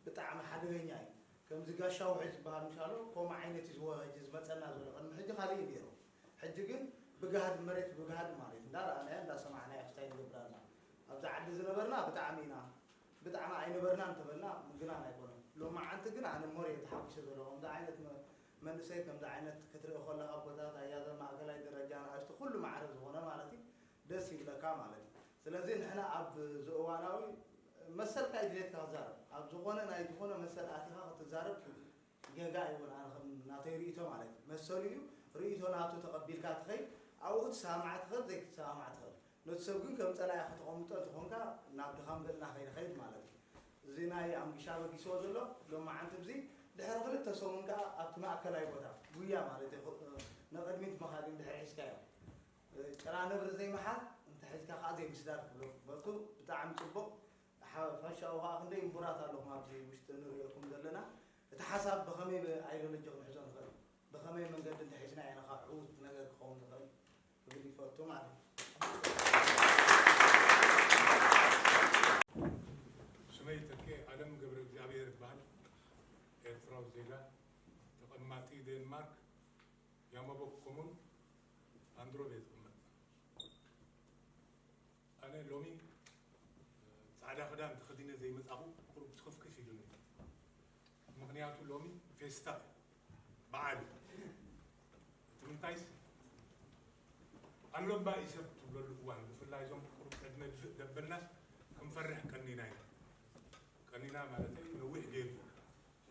ብጣዕሚ ሓደገኛ እዩ። ከምዚ ጋሻ ውሒ ዝበሃል ምሻሎ ከምኡ ዓይነት እዩ ዝወ- ዝመፀና ዘሎ። ቅድሚ ሕጂ ካልእ እዩ ነይሩ። ሕጂ ግን ብግሃድ መሬት ብግሃድ ማለት እንዳረኣናዮ እንዳሰማዕናዮ ክስታይ ንገብር ኣለና። ኣብዚ ዓዲ ዝነበርና ብጣዕሚ ኢና ብጣዕሚ ኣይነበርና እንተበልና ምግናን ኣይኮነን። ሎማዓንቲ ግን ኣነ ሞር እየ ተሓጒሰ ዘሎ። ከምዚ ዓይነት መ- መንእሰይ ከምዚ ዓይነት ክትርኢ ከለኻ ቦታት ኣያዘ ማእከላይ ደረጃ ንኣሽቱ ኩሉ ማዕረ ዝኾነ ማለት እዩ ደስ ይብለካ ማለት እዩ። ስለዚ ንሕና ኣብ ዝእዋናዊ መሰልካ እዩ ድሌትካ ክዛረብ ኣብ ዝኾነ ናይ ዝኾነ መሰል ኣቲኻ ክትዛረብ ጌጋ ኣይውን ኣነ ከም ናተይ ርእይቶ ማለት እዩ። መሰሉ እዩ ርእይቶ ናቱ ተቐቢልካ ትኸይድ ኣብኡ ክትሰማማዕ ትኽእል ዘይክትሰማማዕ ትኽእል። ነቲ ሰብ ግን ከም ጸላኢ ከተቐምጦ እንተኾንካ ናብ ድኻም ገጽና ከይንኸይድ ማለት እዩ። እዚ ናይ ኣምግሻ በጊስዎ ዘሎ ሎማዓንቲ እዚ ድሕሪ ክልተ ሰሙን ከኣ ኣብቲ ማእከላይ ቦታ ጉያ ማለት እዩ ንቕድሚት ምኻድ እንድሕር ሒዝካዮ ጭራ ነብሪ ዘይምሓዝ እንተ ሒዝካ ከኣ ዘይምስዳድ ክብሎ በቱ ብጣዕሚ ጽቡቕ። ሓፈሻዊ ከኣ ክንደይ ምሁራት ኣለኹም ኣብዚ ውሽጢ ንርእየኩም ዘለና። እቲ ሓሳብ ብኸመይ ኣይዲዮሎጂ ክንሕዞ ንኽእል? ብኸመይ መንገዲ እንተሒዝና ኢና ከዓ ዕዉት ነገር ክኸውን ዝኽእል ክብል ይፈቱ ማለት እዩ። ስመይ ተኬ ኣለም ገብረ እግዚኣብሔር ይበሃል። ኤርትራዊ ዜጋ ተቐማጢ ዴንማርክ ያመቦክ ኮሙን ኣንድሮብ እየ ዝቕመጥ። ኣነ ሎሚ ጻዕዳ ክዳን ተኸዲነ ዘይመጻኹ ቁሩብ ስኽፍክፍ ኢሉኒ። ምኽንያቱ ሎሚ ፌስታ እዩ፣ በዓል እዩ። እቲ ምንታይስ ኣሎ እባ እዩ ሰብ ትብለሉ እዋን፣ ብፍላይ እዞም ቁሩብ ዕድመ ድፍእ ደበልናስ ክንፈርሕ ቀኒና ኢና። ቀኒና ማለተይ ነዊሕ ገይሩ።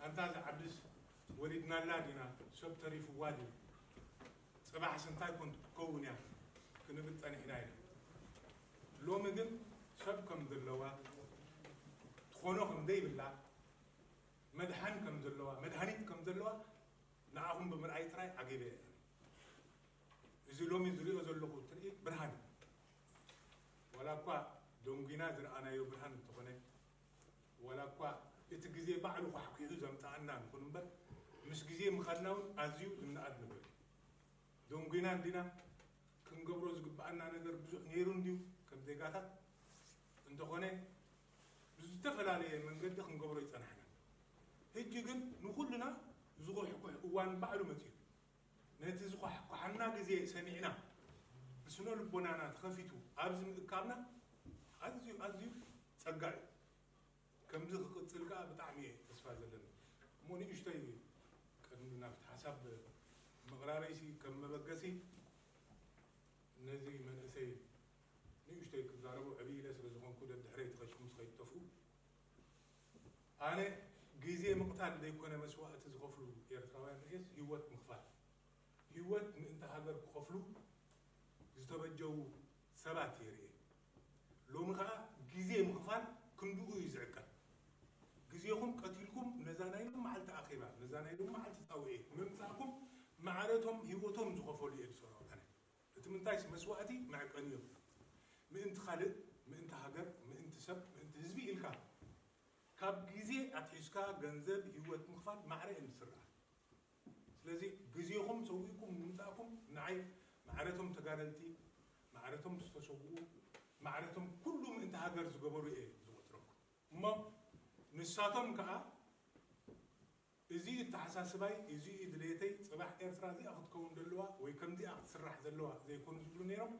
ኣንታ እዛ ዓድስ ወሊድናላ ዲና፣ ሰብ ተሪፍዋ ድዩ? ጽባሕስ እንታይ ኮን ክትከውን እያ ክንብል ጸኒሕና ኢና። ሎሚ ግን ሰብ ከም ዘለዋ፣ ትኾኖ ከም ዘይብላ፣ መድሓን ከም ዘለዋ፣ መድሃኒት ከም ዘለዋ ንዓኹም ብምርኣይ ጥራይ ዓጊበ እየ። እዚ ሎሚ ዝሪኦ ዘለኹ ትርኢት ብርሃን እዩ። ዋላ እኳ ደንጒና ዝረኣናዮ ብርሃን እንተኾነ፣ ዋላ እኳ እቲ ግዜ ባዕሉ ኳሕኲሑ ዘምጽኣና ንኹን እምበር፣ ምስ ግዜ ምኻድና እውን ኣዝዩ ዝነኣድ ነገር እዩ። ደንጒና እንዲና ክንገብሮ ዝግብኣና ነገር ብዙሕ ነይሩ እንድዩ ከም ዜጋታት። እንተኾነ ብዝተፈላለየ መንገዲ ክንገብሮ ይጸናሕና። ሕጂ ግን ንኹልና ዝኹሕኩሕ እዋን ባዕሉ መጺኡ። ነቲ ዝኳሕኳሓና ግዜ ሰሚዕና ብስነ ልቦናና ተኸፊቱ ኣብዚ ምእካብና ኣዝዩ ኣዝዩ ጸጋ እዩ። ከምዚ ክቕጽል ከኣ ብጣዕሚ እየ ተስፋ ዘለኒ። እሞ ንእሽተይ ቅድሚ ናብቲ ሓሳብ ምቕራበይሲ ከም መበገሲ ነዚ መንእሰይ ንእሽተይ ክዛረቡ ዕብይ ኢለ ስለ ዝኾንኩ ደድሕረይ ተኸሽኩም ከይትጠፍኡ። ኣነ ግዜ ምቕታል ዘይኮነ መስዋእቲ ዝኸፍሉ ኤርትራውያን ርእየስ ህይወት ምኽፋል፣ ህይወት ምእንቲ ሃገር ክኸፍሉ ዝተበጀዉ ሰባት እየ ርእየ። ሎሚ ኸኣ ግዜ ምኽፋል ክንድኡ እዩ ዝዕቀን። ግዜኹም ቀቲልኩም ነዛ ናይ ሎም መዓልቲ ኣኼባ፣ ነዛ ናይ ሎም መዓልቲ ጻውዒት ምምጻእኩም ማዕረቶም ህይወቶም ዝኸፈሉ እየ ዝሰርዖ ኣነ። እቲ ምንታይስ መስዋእቲ መዕቀኒ እዮም። ምእንቲ ካልእ፣ ምእንቲ ሃገር፣ ምእንቲ ሰብ፣ ምእንቲ ህዝቢ ኢልካ ካብ ግዜ ኣትሒዝካ ገንዘብ ህይወት ምኽፋል ማዕረ እየን ዝስርዓ። ስለዚ ግዜኹም ሰዊእኩም ምምጻእኩም ንዓይ ማዕረቶም ተጋደልቲ፣ ማዕረቶም ዝተሰውኡ፣ ማዕረቶም ኩሉ ምእንቲ ሃገር ዝገበሩ እየ ዝቆጽረኩም። እሞ ንሳቶም ከኣ እዚ እዩ ኣተሓሳስባይ፣ እዚ እዩ ድሌተይ፣ ጽባሕ ኤርትራ እዚኣ ክትከውን ዘለዋ ወይ ከምዚኣ ክትስራሕ ዘለዋ ዘይኮኑ ዝብሉ ነይሮም።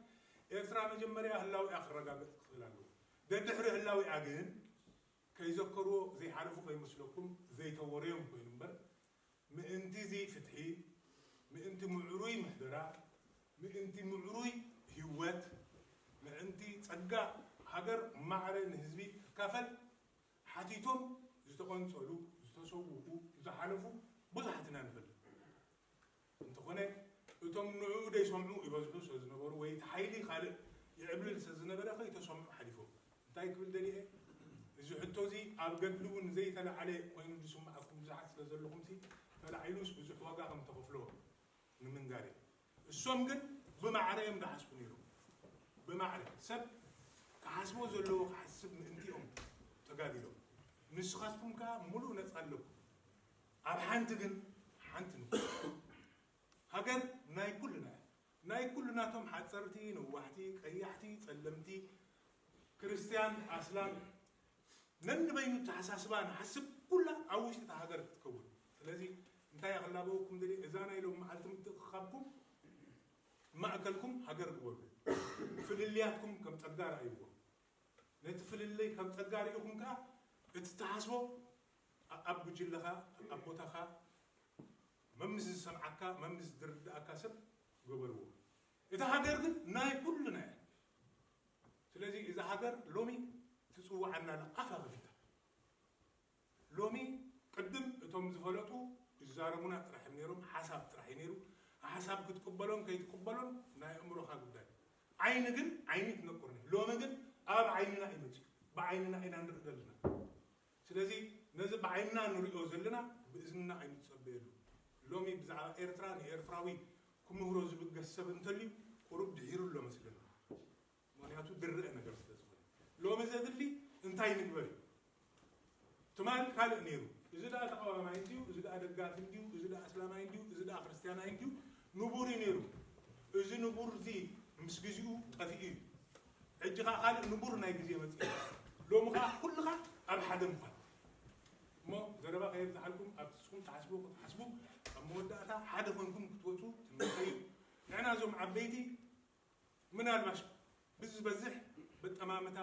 ኤርትራ መጀመርያ ህላዊኣ ክረጋገጽ ክኽእል ኣለዎ። ደድሕሪ ህላዊኣ ግን ከይዘከርዎ ዘይሓለፉ ከይመስለኩም ዘይተወረዮም ኮይኑ እምበር ምእንቲ እዚ ፍትሒ፣ ምእንቲ ምዕሩይ ምሕደራ፣ ምእንቲ ምዕሩይ ህይወት፣ ምእንቲ ጸጋ ሃገር ማዕረ ንህዝቢ ክካፈል ሓቲቶም ዝተቐንጸሉ፣ ዝተሰውኡ፣ ዝሓለፉ ብዙሓት ኢና ንፈልጥ። እንተኾነ እቶም ንዕኡ ዘይሰምዑ ይበዝሑ ስለ ዝነበሩ ወይ እቲ ሓይሊ ካልእ ይዕብልል ስለ ዝነበረ ከይተሰምዑ ሓሊፎም። እንታይ ክብል ደልየ? እዚ ሕቶ እዚ ኣብ ገድሊ እውን ዘይተላዕለ ኮይኑ ዝስምዓኩም ብዙሓት ስለ ዘለኹም ሲ ተላዒሉስ ብዙሕ ዋጋ ከም ተኸፍሎ ንምንጋር እዩ። እሶም ግን ብማዕረ እዮም ዝሓስቡ ነይሮም። ብማዕረ ሰብ ክሓስቦ ዘለዎ ክሓስብ ምእንቲ እዮም ተጋዲሎም። ንስኻትኩም ከኣ ሙሉእ ነጻ ኣለኩም። ኣብ ሓንቲ ግን ሓንቲ ንኹን። ሃገር ናይ ኩልና እያ። ናይ ኩልናቶም ሓጸርቲ፣ ነዋሕቲ፣ ቀያሕቲ፣ ጸለምቲ፣ ክርስትያን፣ ኣስላም፣ ነንበይኑ ኣተሓሳስባ ንሓስብ ኩላ ኣብ ውሽጢ እታ ሃገር ክትከውን። ስለዚ እንታይ እየ ክላበወኩም ደልየ? እዛ ናይ ሎም መዓልቲ ምትእኽኻብኩም ማእከልኩም ሃገር ግበሩ። ፍልልያትኩም ከም ጸጋ ረኣይዎ። ነቲ ፍልልይ ከም ጸጋ ርኢኹም ከኣ እቲ ትሓስቦ ኣ-፣ ኣብ ጉጅለኻ፣ ኣብ ቦታኻ፣ መምስ ዝሰምዓካ፣ መምስ ዝርድኣካ ሰብ ግበርዎ። እታ ሃገር ግን ናይ ኩልና እያ። ስለዚ እዛ ሃገር ሎሚ ትጽውዓና ኣላ ኣፋ ከፊታ። ሎሚ ቅድም እቶም ዝፈለጡ ይዛረቡና ጥራሕ እዮም ነይሮም፣ ሓሳብ ጥራሕ እዩ ነይሩ። ሓሳብ ክትቅበሎን ከይትቅበሎን ናይ ኣእምሮኻ ጉዳይ። ዓይኒ ግን ዓይኒ ትነቁርኒ። ሎሚ ግን ኣብ ዓይንና እዩ መፅዩ። ብዓይንና ኢና ንርኢ ዘለና። ስለዚ ነዚ ብዓይንና ንሪኦ ዘለና ብእዝንና ኣይንፀበየሉ። ሎሚ ብዛዕባ ኤርትራ ንኤርትራዊ ክምህሮ ዝብገስ ሰብ እንተልዩ ቁሩብ ድሒሩ ኣሎ መስለኒ። ምኽንያቱ ድርአ ነገር ስለ ዝኾነ። ሎሚ ዘድሊ እንታይ ንግበር እዩ? ትማል ካልእ ነይሩ። እዚ ደኣ ተቃዋማይ እንድዩ፣ እዚ ደኣ ደጋፊ እንድዩ፣ እዚ ደኣ እስላማይ እንድዩ፣ እዚ ደኣ ክርስትያናይ እንድዩ፣ ንቡር እዩ ነይሩ። እዚ ንቡር እዚ ምስ ግዜኡ ጠፊኡ እዩ። ሕጂ ኸኣ ካልእ ንቡር ናይ ግዜ መጽእ። ሎሚ ኸኣ ኩልኻ ኣብ ሓደ ምዃን። እሞ ዘረባ ከየብዝሓልኩም፣ ኣብ ንስኹም ትሓስቡ ክትሓስቡ፣ ኣብ መወዳእታ ሓደ ኮንኩም ክትወጹ ትምኒተይ እዩ። ንሕና እዞም ዓበይቲ ምናልባሽ ብዝበዝሕ በጠማምታ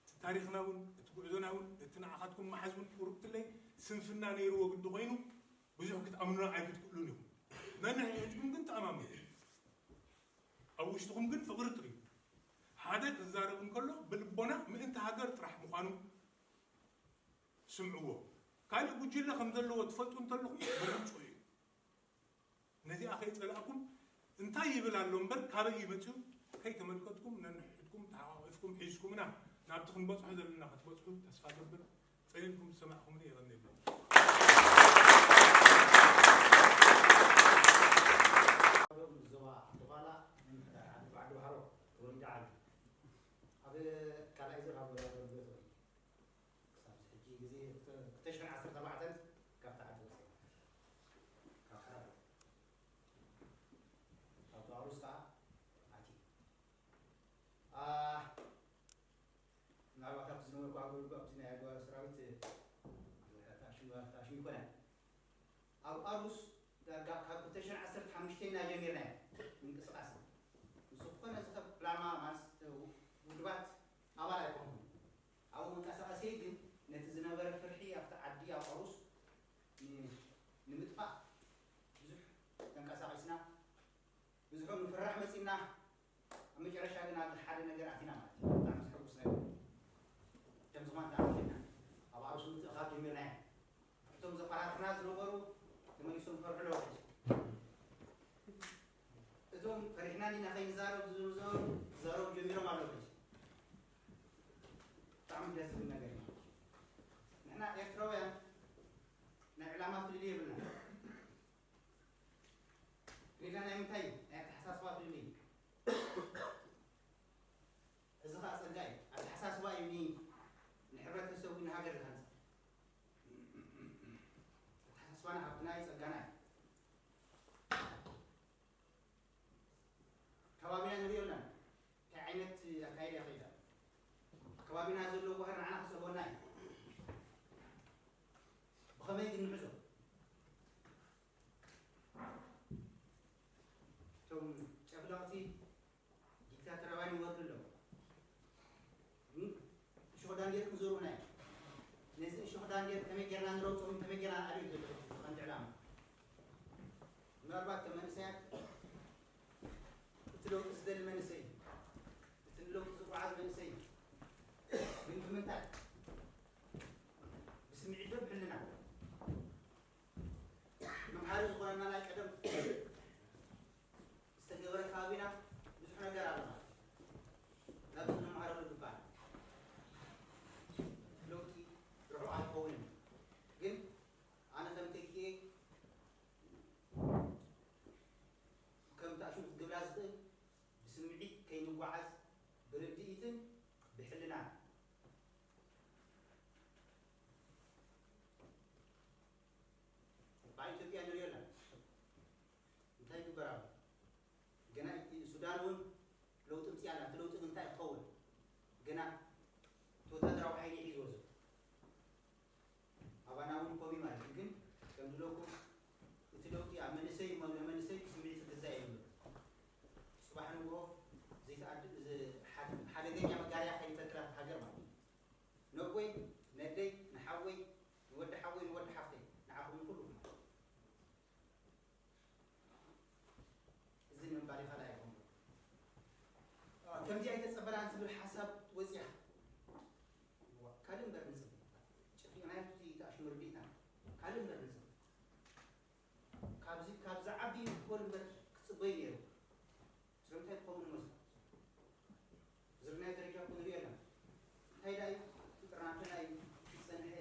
እቲ ታሪኽና እውን እቲ ጉዕዞና እውን እቲ ንዓኻትኩም መሓዝ እውን ቁሩብ ትለይ ስንፍና ነይርዎ ግዲ ኮይኑ ብዙሕ ክትኣምኑና ኣይክትክእሉን ኢኹም። ነንሕድሕድኩም ግን ተኣማመኑ። ኣብ ውሽጥኹም ግን ፍቕሪ ጥርዩ። ሓደ ክዛረብ እንከሎ ብልቦና ምእንቲ ሃገር ጥራሕ ምዃኑ ስምዕዎ። ካልእ ጉጅለ ከም ዘለዎ ትፈልጡ እንተለኹም ምርጫኡ እዩ። ነዚኣ ከይጸላእኩም እንታይ ይብል ኣሎ እምበር ካበይ እዩ መጺኡ ከይተመልከትኩም ነንሕድሕድኩም ተሓቋቒፍኩም ሒዝኩምና ናብቲ ክንበጽሖ ዘለና ክትበጽሑ ተስፋ ገብር። ጸሊልኩም ዝሰማዕኩምኒ የቐንየልና። ዞባ ዓዲ ዃላ ምምሕዳር ዓዲ ባዕዲ ባሕሮ ተወሊደ ዓቢ። ኣብ ካልኣይ ዙር ኣብ ኣገልግሎት ውዒለ። ክሳብ ሕጂ ግዜ ክልተ ሽሕን ዓሰርተ ኣርባዕተን ካብቲ ዓዲ ወፂአ። ካብ ሓራ ካብ ዛሩስ ከዓ ኣትዩ። አ፣ ምናልባት ኣብቲ ዝነበርኩ ኣገልግሎት ኣብቲ ናይ ኣጓሪ ሰራዊት ተኣሽሙ ተኣሽሙ ይኮነ። ኣብ ኣሩስ ዳርጋ ካብ ክልተ ሽሕን ዓሰርተ ሓሙሽተ ኢና ጀሚርና ምንቅስቃስ። ምስ ዝኾነ ዝኸ-፣ ዕላማ ማለት ውድባት ኣባል ኣይኮንኩን። ኣብኡ መንቀሳቐሲ ግን ነቲ ዝነበረ ፍርሒ ኣብቲ ዓዲ ኣብ ኣሩስ ን-፣ ንምጥፋእ ብዙሕ ተንቀሳቒስና፣ ብዙሑ ንፍራሕ መጺና። ኣብ መጨረሻ ግን ኣብዚ ሓደ ነገር ኣቲና ማለት እዩ። ብጣዕሚ ዘሐጉስ ነገር። ከም ዝኾነ ተኣሚንና ኣብ ኣሩስ ምትእኻብ ጀሚርና ኢና። እቶም ዘፈራርሑና ዝነበሩ ተመሊሶም ፈርሑ ኣለዉ ሕጂ። እቶም ፈሪሕና ዲና ከይንዛረብ ዝብሉ ዝነበሩ ክዛረቡ ጀሚሮም ኣለዉ ሕጂ። ብጣዕሚ ደስ ዝብል ነገር እዩ። ንሕና ኤርትራውያን ናይ ዕላማ ፍልልይ የብልና። ፍልልይና ናይ ምንታይ እዩ? ናይ ኣተሓሳስባ ፍልልይ እዩ። እዚ ኸኣ ጸጋ እዩ። ኣተሓሳስባ እዩ ኒ-፣ ንሕብረተሰቡ ንሃገር ዝሃንጽ። ኣተሓሳስባና ሃብትና እዩ፣ ጸጋና እዩ። ከባቢና ንሪኦ ኣለና። እንታይ ዓይነት ኣካይዳ ይኸይድ ኣሎ? ከባቢና ዘሎ ባህሪ ንዓና ክጸልወና እዩ። ብኸመይ ግን ንሕዞ? እቶም ጨፍለቕቲ ዲክታተራውያን ይወርዱ ኣለዉ። እም? እሾኽ ዳንዴር ክዘርኡና እዮም። ነዚ እሾኽ ዳንዴር ከመይ ጌርና ንረግጾም፣ ከመይ ጌርና ንኣልዮም ዝብል እዩ ቀንዲ ዕላማ። ምናልባት ከም መንእሰያት እቲ ለውጢ ዝደሊ መንእሰይ፣ እቲ ንለውጢ ዝጓዓዝ መንእሰይ፣ ግን ኣብ ኢትዮጵያ ንሪኦ ኣለና። እንታይ ይግበር ኣሎ? ገና እቲ ሱዳን እውን ለውጢ ምፅእ ኣላ። እቲ ለውጢ ግን እንታይ ክኸውን? ገና እቲ ወታደራዊ ሓይሊ ሒዝዎ ዘሎ። ኣባና እውን ኮሚ ማለት እዩ። ግን ከም ዝብለኩም እቲ ለውጢ ኣብ መንእሰይ እሞ ንመንእሰይ ስምዒት ክግዛእ የብሉ። ፅባሕ ንግሆ ዘይተኣድ-፣ ዝ-፣ ሓ-፣ ሓደገኛ መጋርያ ከይንተክላ ሃገር ማለት እዩ። ነቦይ፣ ነደይ፣ ንሓወይ፣ ንወዲ ሓወይ፣ ንወዲ ሓፍተይ፣ ንዓኹም ንኩሉ ማለት እዩ። እዚ ንምባል ይኸእል ኣይኮንኩን። ከምዚ ኣይተጸበራን ዝብል ሓሳብ ወጺኣ። እዋ፣ ካልእ እምበር ንጽበ። ጨፊቕናዮ እቲ ኣሽሙር ዲና። ካልእ እምበር ንጽበ። ካብዚ፣ ካብ ዝዓቢ ይበል እምበር ክጽበዩ ነይሩ። ስለምንታይ ክኸውን ይመስሉ? ዝርናይ ደረጃ እኮ ንሪኦ ኣለና። እንታይ ደኣ እዩ? ፍጥርናትና እዩ ዝጸንሐ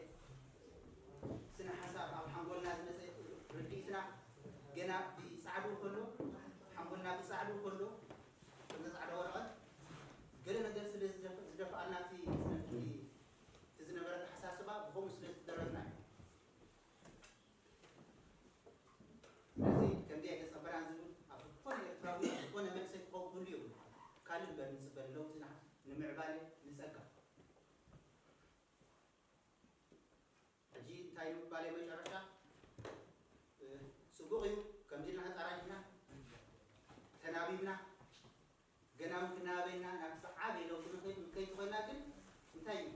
ስነ ሓሳብ ኣብ ሓንጎልና ዝመጸ ርድኢትና ገና ብጻዕዱ ከሎ፣ ሓንጎልና ብጻዕዱ ከሎ፣ ከም ጻዕዳ ወረቐት ገለ ነገር ስለ ዝደፍ-፣ ዝደፍኣልና እቲ፣ እቲ፣ እቲ ዝነበረ ኣተሓሳስባ ብኸምኡ ስለ ዝተደረግና እዩ። ስለዚ ከምዚ ኣይተጸበራን ዝብል ኣብ ዝኾነ ኤርትራዊ፣ ኣብ ዝኾነ መንእሰይ ክኸውን ክህሉ የብሉ። ካልእ እምበር ንጽበ ንለውጥና፣ ንምዕባለ፣ ንጸጋ። ሕጂ እንታይ ንምባል እየ መጨረሻ? እ፣ ጽቡቕ እዩ፣ ከምዚ ኢልና ተጣራሪፍና፣ ተናቢብና፣ ገና እውን ክናበየና ናብ ዝዓበየ ለውጢ ንኸይድ፣ ንከይድ ኮይና ግን እንታይ እዩ?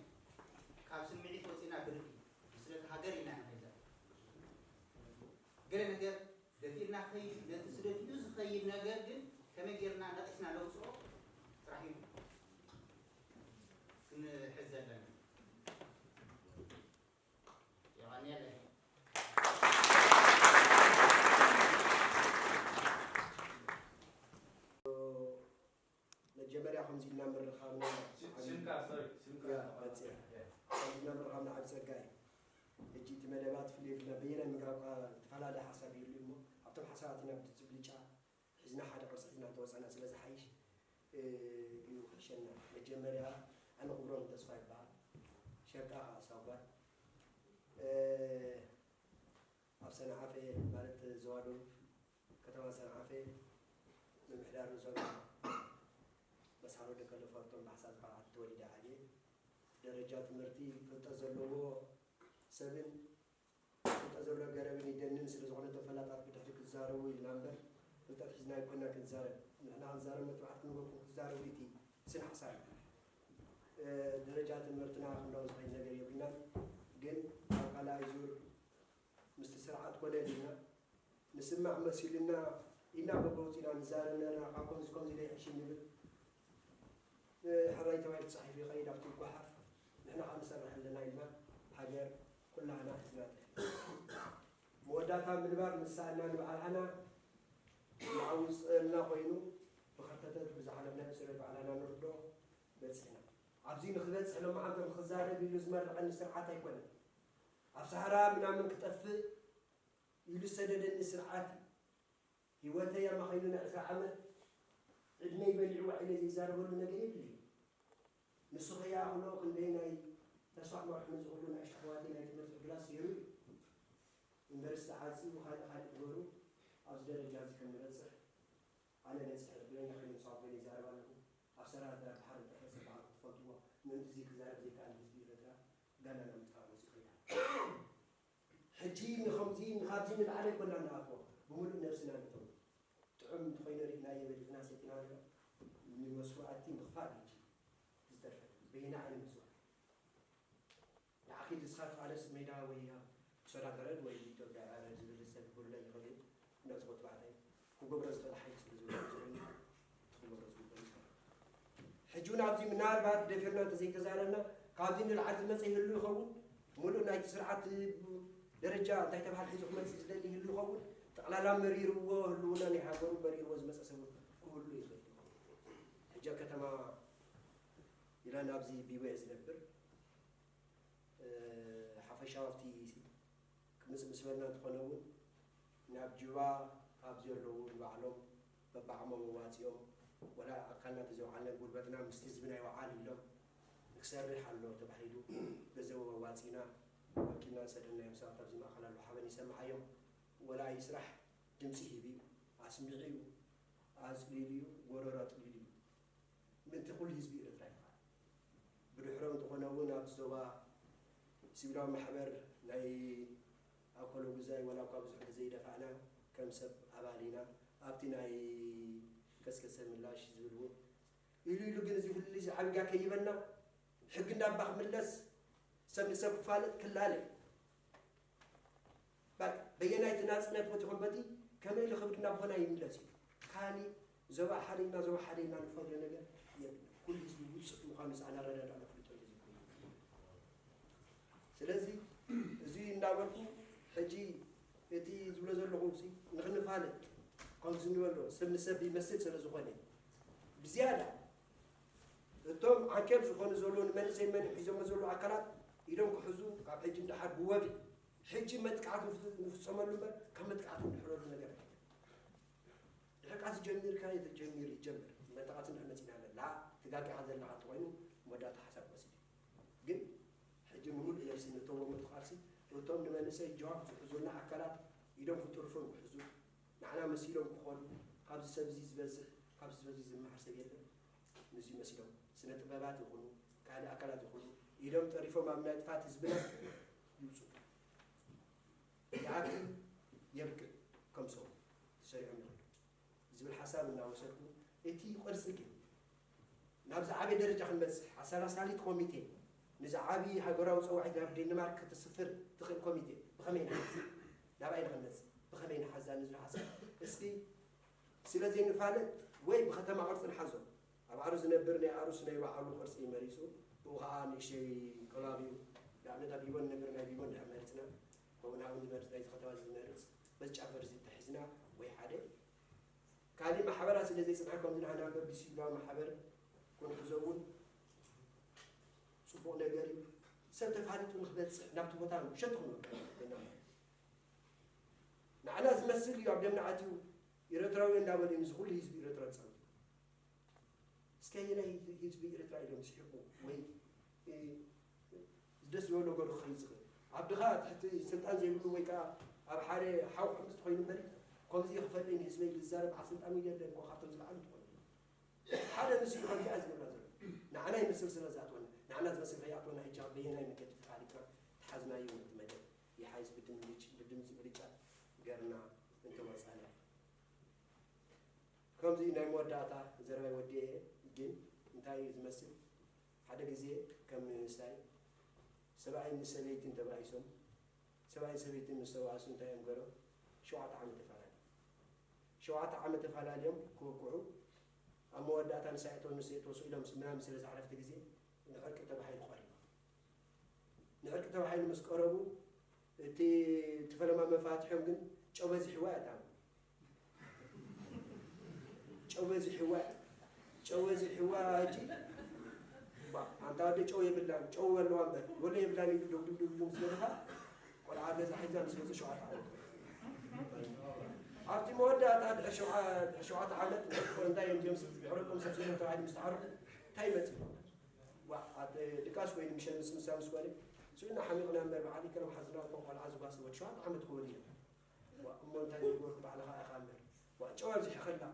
ካብ ስምዒት ወፂና ብርቂ፣ ብስለት ሃገር ኢልና ንኸይድ ዘለና። ገለ ነገር ደፊእና ከይድ፣ ነቲ ስደት እዩ ዝኸይድ ነገር ግን ከመይ ጌርና ነቒስና ነውፅኦ ጥራሕ እዩ ክንሕዝ ዘለና። የቐንየለይ። መጀመርያ ከምዚ ኢልና ምርኻብና ሽ-፣ ሽምካ፣ ሶሪ፣ ሽምካ ያ፣ ተቋረጠ። መጽእ። ያ። ከምዚ ኢልና ምርኻብና ዓቢ ጸጋ እዩ። ሕጂ እቲ መደባት ፍልይ ኢልና በየናይ ምግራብ ከኣ ዝተፈላለየ ሓሳብ ይህሉ እሞ፣ ኣብቶም ሓሳባት ኢና ብልጫ ሒዝና ሓደ ቅርጺ ሒዝና እንተወጻእና ስለ ዝሓይሽ፣ እ፣ እዩ ክሕሸና። መጀመርያ ኣነ ክብሮም ተስፋ ይበሃል። ሸቃ ከኣ ሳጓ። እ፣ ኣብ ሰንዓፈ ማለት ዞባ ደቡብ ከተማ ሰንዓፈ ምምሕዳር ንዞባ መስሓብ ወዲ ከለፎርቶም ባሕሳ ዝበሃል ዓዲ ተወሊደ ዓብየ። ደረጃ ትምህርቲ ፍልጠት ዘለዎ ሰብን ፍልጠት ዘለዎ ገረብን ይደንን ስለ ዝኾነ እቶም ፈላጣት ብድሕሪ ክዛረቡ ኢልና እምበር ፍልጠት ሒዝና ኣይኮንና ክንዛረብ። ንሕና ክንዛረብ መትባዕቲ ክንበኩም ክትዛረቡ እቲ ስነ ሓሳብ እዩ። እ፣ ደረጃ ትምህርትና ክንደው ዝኸይድ ነገር የብልናን። ግን ኣብ ካልኣይ ዙር ምስቲ ስርዓት ኮነ ኢልና ንስማዕ መሲሉና ኢና በበውፂና ንዛረብ ነርና። ካብ ከምዚ ከምዚ ኢለ ይሕሽ ንብል። ሕራይ ተባሂሉ ተፃሒፉ ይኸይድ ኣብቲ ይጓሓፍ። ንሕና ከዓ ንሰርሕ ኣለና ኢልና ሃገር ኩላህና ሒዝና ጥራሕ መወዳእታ ምንባር ንሰኣና ንባዕልዓና ንዓውፀልና ኮይኑ ብኸርተተት ብዝሓለፍናዮ ስደት ባዕላና ንርዶ በፂሕና። ኣብዚ ንክበፅሕ ሎማዓንቲ ንክዛረብ ኢሉ ዝመረቐኒ ስርዓት ኣይኮነን። ኣብ ሰሃራ ምናምን ክጠፍእ ኢሉ ዝሰደደኒ ስርዓት እዩ። ህይወተይ ኣማኺኑ ናይ ዕስራ ዓመት ዕድመይ በሊዕዋ ኢለ ዘይዛረበሉ ነገር የብለይን። ንሱ ከይኣኽሎ ክንደይ ናይ ተስፋ መርሕኑ ዝኽሉ ናይ ኣሽሓዋተይ ናይ ትምህርቲ ዕድላት ሰይሩ እዩ። ዩኒቨርሲቲ ዓፂቡ ካልእ ካልእ ገይሩ ኣብዚ ደረጃ እዚ ከም ንበፅሕ ኣነ ነፂሐ ዕድለኛ ኮይነ ምስ ኣቦይ ይዛረብ ኣለኹ። ኣብ ሰራት ዳር ባሕሪ እንተፈፀ ባዕልኩም ትፈልጥዎ ምእንቲ እዚ ክዛረብ ዘይከኣል ህዝቢ ኤረትራ ጋና ናብ ምጥፋእ መፂኡ ከይዳ። ሕጂ ንኸምዚ ንኻብዚ ንላዕሊ ኣይኮና ንኣትዎ፣ ብምሉእ ነብስና ንእተው። ጥዑም እንተኾይኑ ርኢናዮ በሊዕና ሰቲና ንመስዋእቲ ምኽፋል እዩ ሕጂ ዝተርፈ። በየናይ ዓይነት መስዋእቲ? ንዓኺ ንስኻ ትቓለስ ሜዳ ወይ ኣብ ሶዳን በረድ ወይ ኢትዮጵያ በረድ ዝብል ሰብ ክህሉ ይኽእል እዩ። እንዳዝኾ ተባዕታይ ክገብሮ ዝኽእል ሓይሊ ስለ ዝብሎ ዝብለኒ ክገብሮ ዝግበኦ እዩ። ሕጂ እውን ኣብዚ ምናልባት ደፊርና እንተዘይተዛረብና ካብዚ ንላዕሊ ዝመፀ ይህሉ ይኸውን። ሙሉእ ናይቲ ስርዓት ደረጃ እንታይ ተባሃለ ሒዙ ክመፅእ ዝደሊ ይህሉ ይኸውን። ጠቕላላ መሪርዎ ህልውና ናይ ሃገሩ መሪርዎ ዝመፀ ሰብ እውን ክህሉ ይኽእል እዩ። ሕጂ ኣብ ከተማ ኢላ ናብዚ ቢቦ እየ ዝነብር። እ፣ ሓፈሻዊ ኣብቲ ክምፅእ ምስ በልና እንተኾነ እውን ናብ ጁባ ካብ ዘለዉ ንባዕሎም በብዓቕሞም ኣዋፂኦም ወላ ኣካልና ተዘይወዓልናን ጉልበትና ምስቲ ህዝብና ይወዓል ኢሎም ንክሰርሕ ኣሎ ተባሂሉ ገንዘቦም ኣዋፂና ወኪልና ዝሰደናዮም ሰባት ኣብዚ ማእኸል ኣለዉ ሓበን ይሰምዓዮም። ወላ ይስራሕ ድምፂ ሂቡ እዩ፣ ኣስሚዑ እዩ፣ ኣፅሊሉ እዩ፣ ጎረሮ ኣጥሊሉ እዩ። ምእንቲ ኩሉ ህዝቢ ኤርትራ እዩ። ብድሕሮ እንተኾነ እውን ኣብቲ ዞባ ሲቪላዊ ማሕበር ናይ ኣኮሎ ጉዛይ ዋላ እኳ ብዙሕ ግዜ ይደፋእና ከም ሰብ ኣባል ኢና ኣብቲ ናይ ከስከሰ ምላሽ ዝብል እውን ኢሉ ኢሉ ግን እዚ ኩሉ እዚ ዓብጋ ከይበና ሕጊ እንዳባ ክምለስ ሰብ ንሰብ ክፋለጥ ክላለ በቃ በየናይ እቲ ናጽነት በቲ ኮንበቲ ከመይ ኢሉ ክብሪ ናቦና ይምለስ እዩ። ካሊእ ዞባ ሓደ ኢልና ዞባ ሓደ ኢልና ንፈርዶ ነገር የብልና። ኩሉ ህዝቢ ውፅእ ምዃኑ ዝኣናረዳዳ ነፍልጦ ህዝቢ ኮይኑ ስለዚ እዚ እናበልኩ ሕጂ እቲ ዝብሎ ዘለኹ ንክንፋለጥ ከምዚ ንበሎ ሰብ ንሰብ ይመስል ስለ ዝኾነ ብዝያዳ እቶም ዓንኬል ዝኾኑ ዘለዉ ንመንእሰይ መን ሒዞሞ ዘለዉ ኣካላት ኢዶም ክሕዙ ካብ ሕጂ ንደሓር ብወግዒ ሕጂ መጥቃዕቲ ንፍጸመሉ እምበር ካብ መጥቃዕቲ ንድሕረሉ ነገር ድሕር ቃልሲ ጀሚርካ ጀሚር ይጀምር መጥቃዕቲ ንድሕር መፂና ኣለና ትጋጊኻ ዘለኻ እንተኮይኑ መወዳእታ ሓሳብ ወስድ ግን ሕጂ ምሉእ ነብሲ ንእተዎ መጥቃዕቲ እቶም ንመንእሰይ ጀዋብ ዝሕዙና ኣካላት ኢዶም ክጥርፉን ክሕዙ ንዓና መሲሎም ክኾኑ ካብዚ ሰብ እዚ ዝበዝሕ ካብዚ ሰብ እዚ ዝመሃር ሰብ የለን። ንዚ መሲሎም ስነ ጥበባት ይኹኑ ካልእ ኣካላት ይኹኑ ኢዶም ጠሪፎም ኣብ ናይ ጥፋት ህዝብና ይውፁ። ይኣክል የብቅዕ ከም ሰው ተሰሪዖም ይኸዱ ዝብል ሓሳብ እናወሰድኩ እቲ ቅርፂ ግን ናብዚ ዓበይ ደረጃ ክንበፅሕ ኣሰላሳሊት ኮሚቴ ነዚ ዓብዪ ሃገራዊ ፀዋዒት ናብ ዴንማርክ ከተስፍር ትኽእል ኮሚቴ ብኸመይ ንሓዝ ናብኣይ ንኽንመፅእ ብኸመይ ንሓዛ ንዝብል ሓሳብ እስኪ ስለ ዘይንፋለጥ ወይ ብከተማ ቅርፂ ንሓዞ ኣብ ዓሩ ዝነብር ናይ ዓሩስ ናይ ባዕሉ ቅርፂ መሪፁ ብኡ ከዓ ንእሽተይ ከባቢኡ ንኣብነት ኣብ ቢቦን ንነብር ናይ ቢቦን ድሕር መሪፅና ከምኡ ንሃውን ዝመርፅ ናይቲ ከተማ ዝመርፅ በዚ ጫፈር እዚ ተሒዝና ወይ ሓደ ካልእ ማሕበራት ስለ ዘይፅንሐ ከምዚ ንዓና እምበር ብሲቪላዊ ማሕበር ክንሕዞ እውን ፅቡቕ ነገር እዩ። ሰብ ተፋሊጡ ንክበፅሕ ናብቲ ቦታ ውሸት ክንወቅዕ ንዓና ዝመስል እዩ ኣብ ደምና ኣትዩ ኤረትራዊ እንዳበሉ እዩ ንዚ ኩሉ ህዝቢ ኤረትራ ዝፃወቱ። እስከ ኣየናይ ህዝቢ ኤረትራ እዮም ዝስሕቁ ወይ ደስ ዝበሎ ገሩ ክኸይድ ዝኽእል? ዓድኻ ትሕቲ ስልጣን ዘይብሉ ወይ ከዓ ኣብ ሓደ ሓው ሕምስ ትኾይኑ እምበሪ ከምዚ ክፈልይ ንህዝበይ ዝዛረብ ዓብ ስልጣን የለን እኮ ካብቶም ዝለዓሉ ትኾኑ ሓደ ንሱ እዩ ከምዚኣ ዝገብራ ዘሎ ንዓና ይመስል ስለ ዝኣትወና ንዓና ዝመስል ከይኣትወና ሕጂ በየናይ መገዲ ተፋሊጥና ተሓዝናዮ ነቲ መደብ ይሓይስ ብድምፂ ብልጫ ገርና እንተወፃና ከምዚ ናይ መወዳእታ ዘረባይ ወዲኤ እየ ግን እንታይ እዩ ዝመስል ሓደ ግዜ ከም ንእስታይ ሰብኣይን ሰበይትን ተባኢሶም ሰብኣይን ሰበይትን ምስ ተባእሱ እንታይ እዮም ገሮም ሸውዓተ ዓመት ተፈላለዩ ሸውዓተ ዓመት ተፈላለዮም ክወቅዑ ኣብ መወዳእታ ንሳይቶ ንስቶ ስኢሎም ምናምን ስለ ዝዓረፍቲ ግዜ ንዕርቂ ተባሂሉ ቀሪቡ ንዕርቂ ተባሂሉ ምስ ቀረቡ እቲ እቲ ፈለማ መፋትሖም ግን ጨው በዚሕዋ እያ እታ ጨው በዚሕዋ ጨው በዚሕዋ ሕጂ ኣንታ ወደ ጨው የብላን ጨው ኣለዋ እምበር ወለ የብላን ኢሉ ዶግዱግ ዶግዱግ ምስ በልኻ ቆልዓ ገዛ ሒዛ ምስ መፀ ሸውዓተ ዓመት ኣብቲ መወዳእታ ድሕሪ ሸውዓተ ዓመት እንታይ እዮም ጀምስ ድሕረቆም ሰብ ስለ ተባሂሉ ምስ ተዓረፉ እንታይ ይመፅእ ድቃስ ኮይኑ ምሸ ምስ ምሳ ምስ በለ ስእና ሓሚቕና እምበር ብዓል ከለም ሓዝና እኮ ቆልዓ ዝጓስ ወዲ ሸውዓተ ዓመት ክወዲ እሞ እንታይ ዝግበርኩ ባዕልኻ ኢኻ እምበር ጨው ኣብዚሕኸላ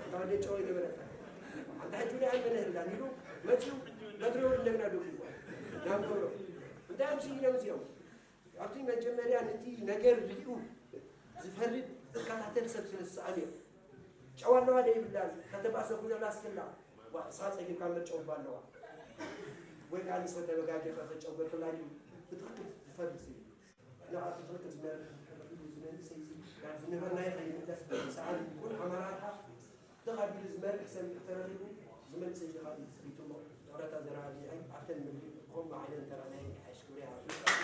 እንታ ወደ ጨው ይነበረታ ኣንታ ሕጂ ናይ ኣንተ ነህርዳን ኢሉ መፅኡ መድረው እንደገና ደው ይጓል ናብ ገብሮ እንታይ ኣብዚ ኢሎም እዚኦም ኣብቲ መጀመርያ ነቲ ነገር ሪኡ ዝፈርድ ዝከታተል ሰብ ስለ ዝሰኣን እዮም ጨው ኣለዋ ደ ይብላል ከተባእሰ ኩዘላ ስክላ ንስኻ ፀጊብካ መጨው እባ ኣለዋ ወይ ከዓ ንስኻ ተበጋጊኻ ከጨው ገብርላ እዩ ብትኽክል ዝፈርድ ስለ እዩ ንዓ ብትኽክል ዝመርሕ ዝመንእሰይ እዚ ናብ ዝነበርናዮ ከይምለስ ሰዓል ይኩን ኣመራርሓ ተኻቢሉ ዝመርሕ ሰብ ተረኺቡ ዝመንእሰይ እዚ ካብ ዝፅቢቱ እሞ ጥቕረታ ዘረባጊዐን ኣብተን ምድሪ ብኸምኡ ዓይነት እንተረኣናዮ ይሓይሽ ክብሪ ይሃብ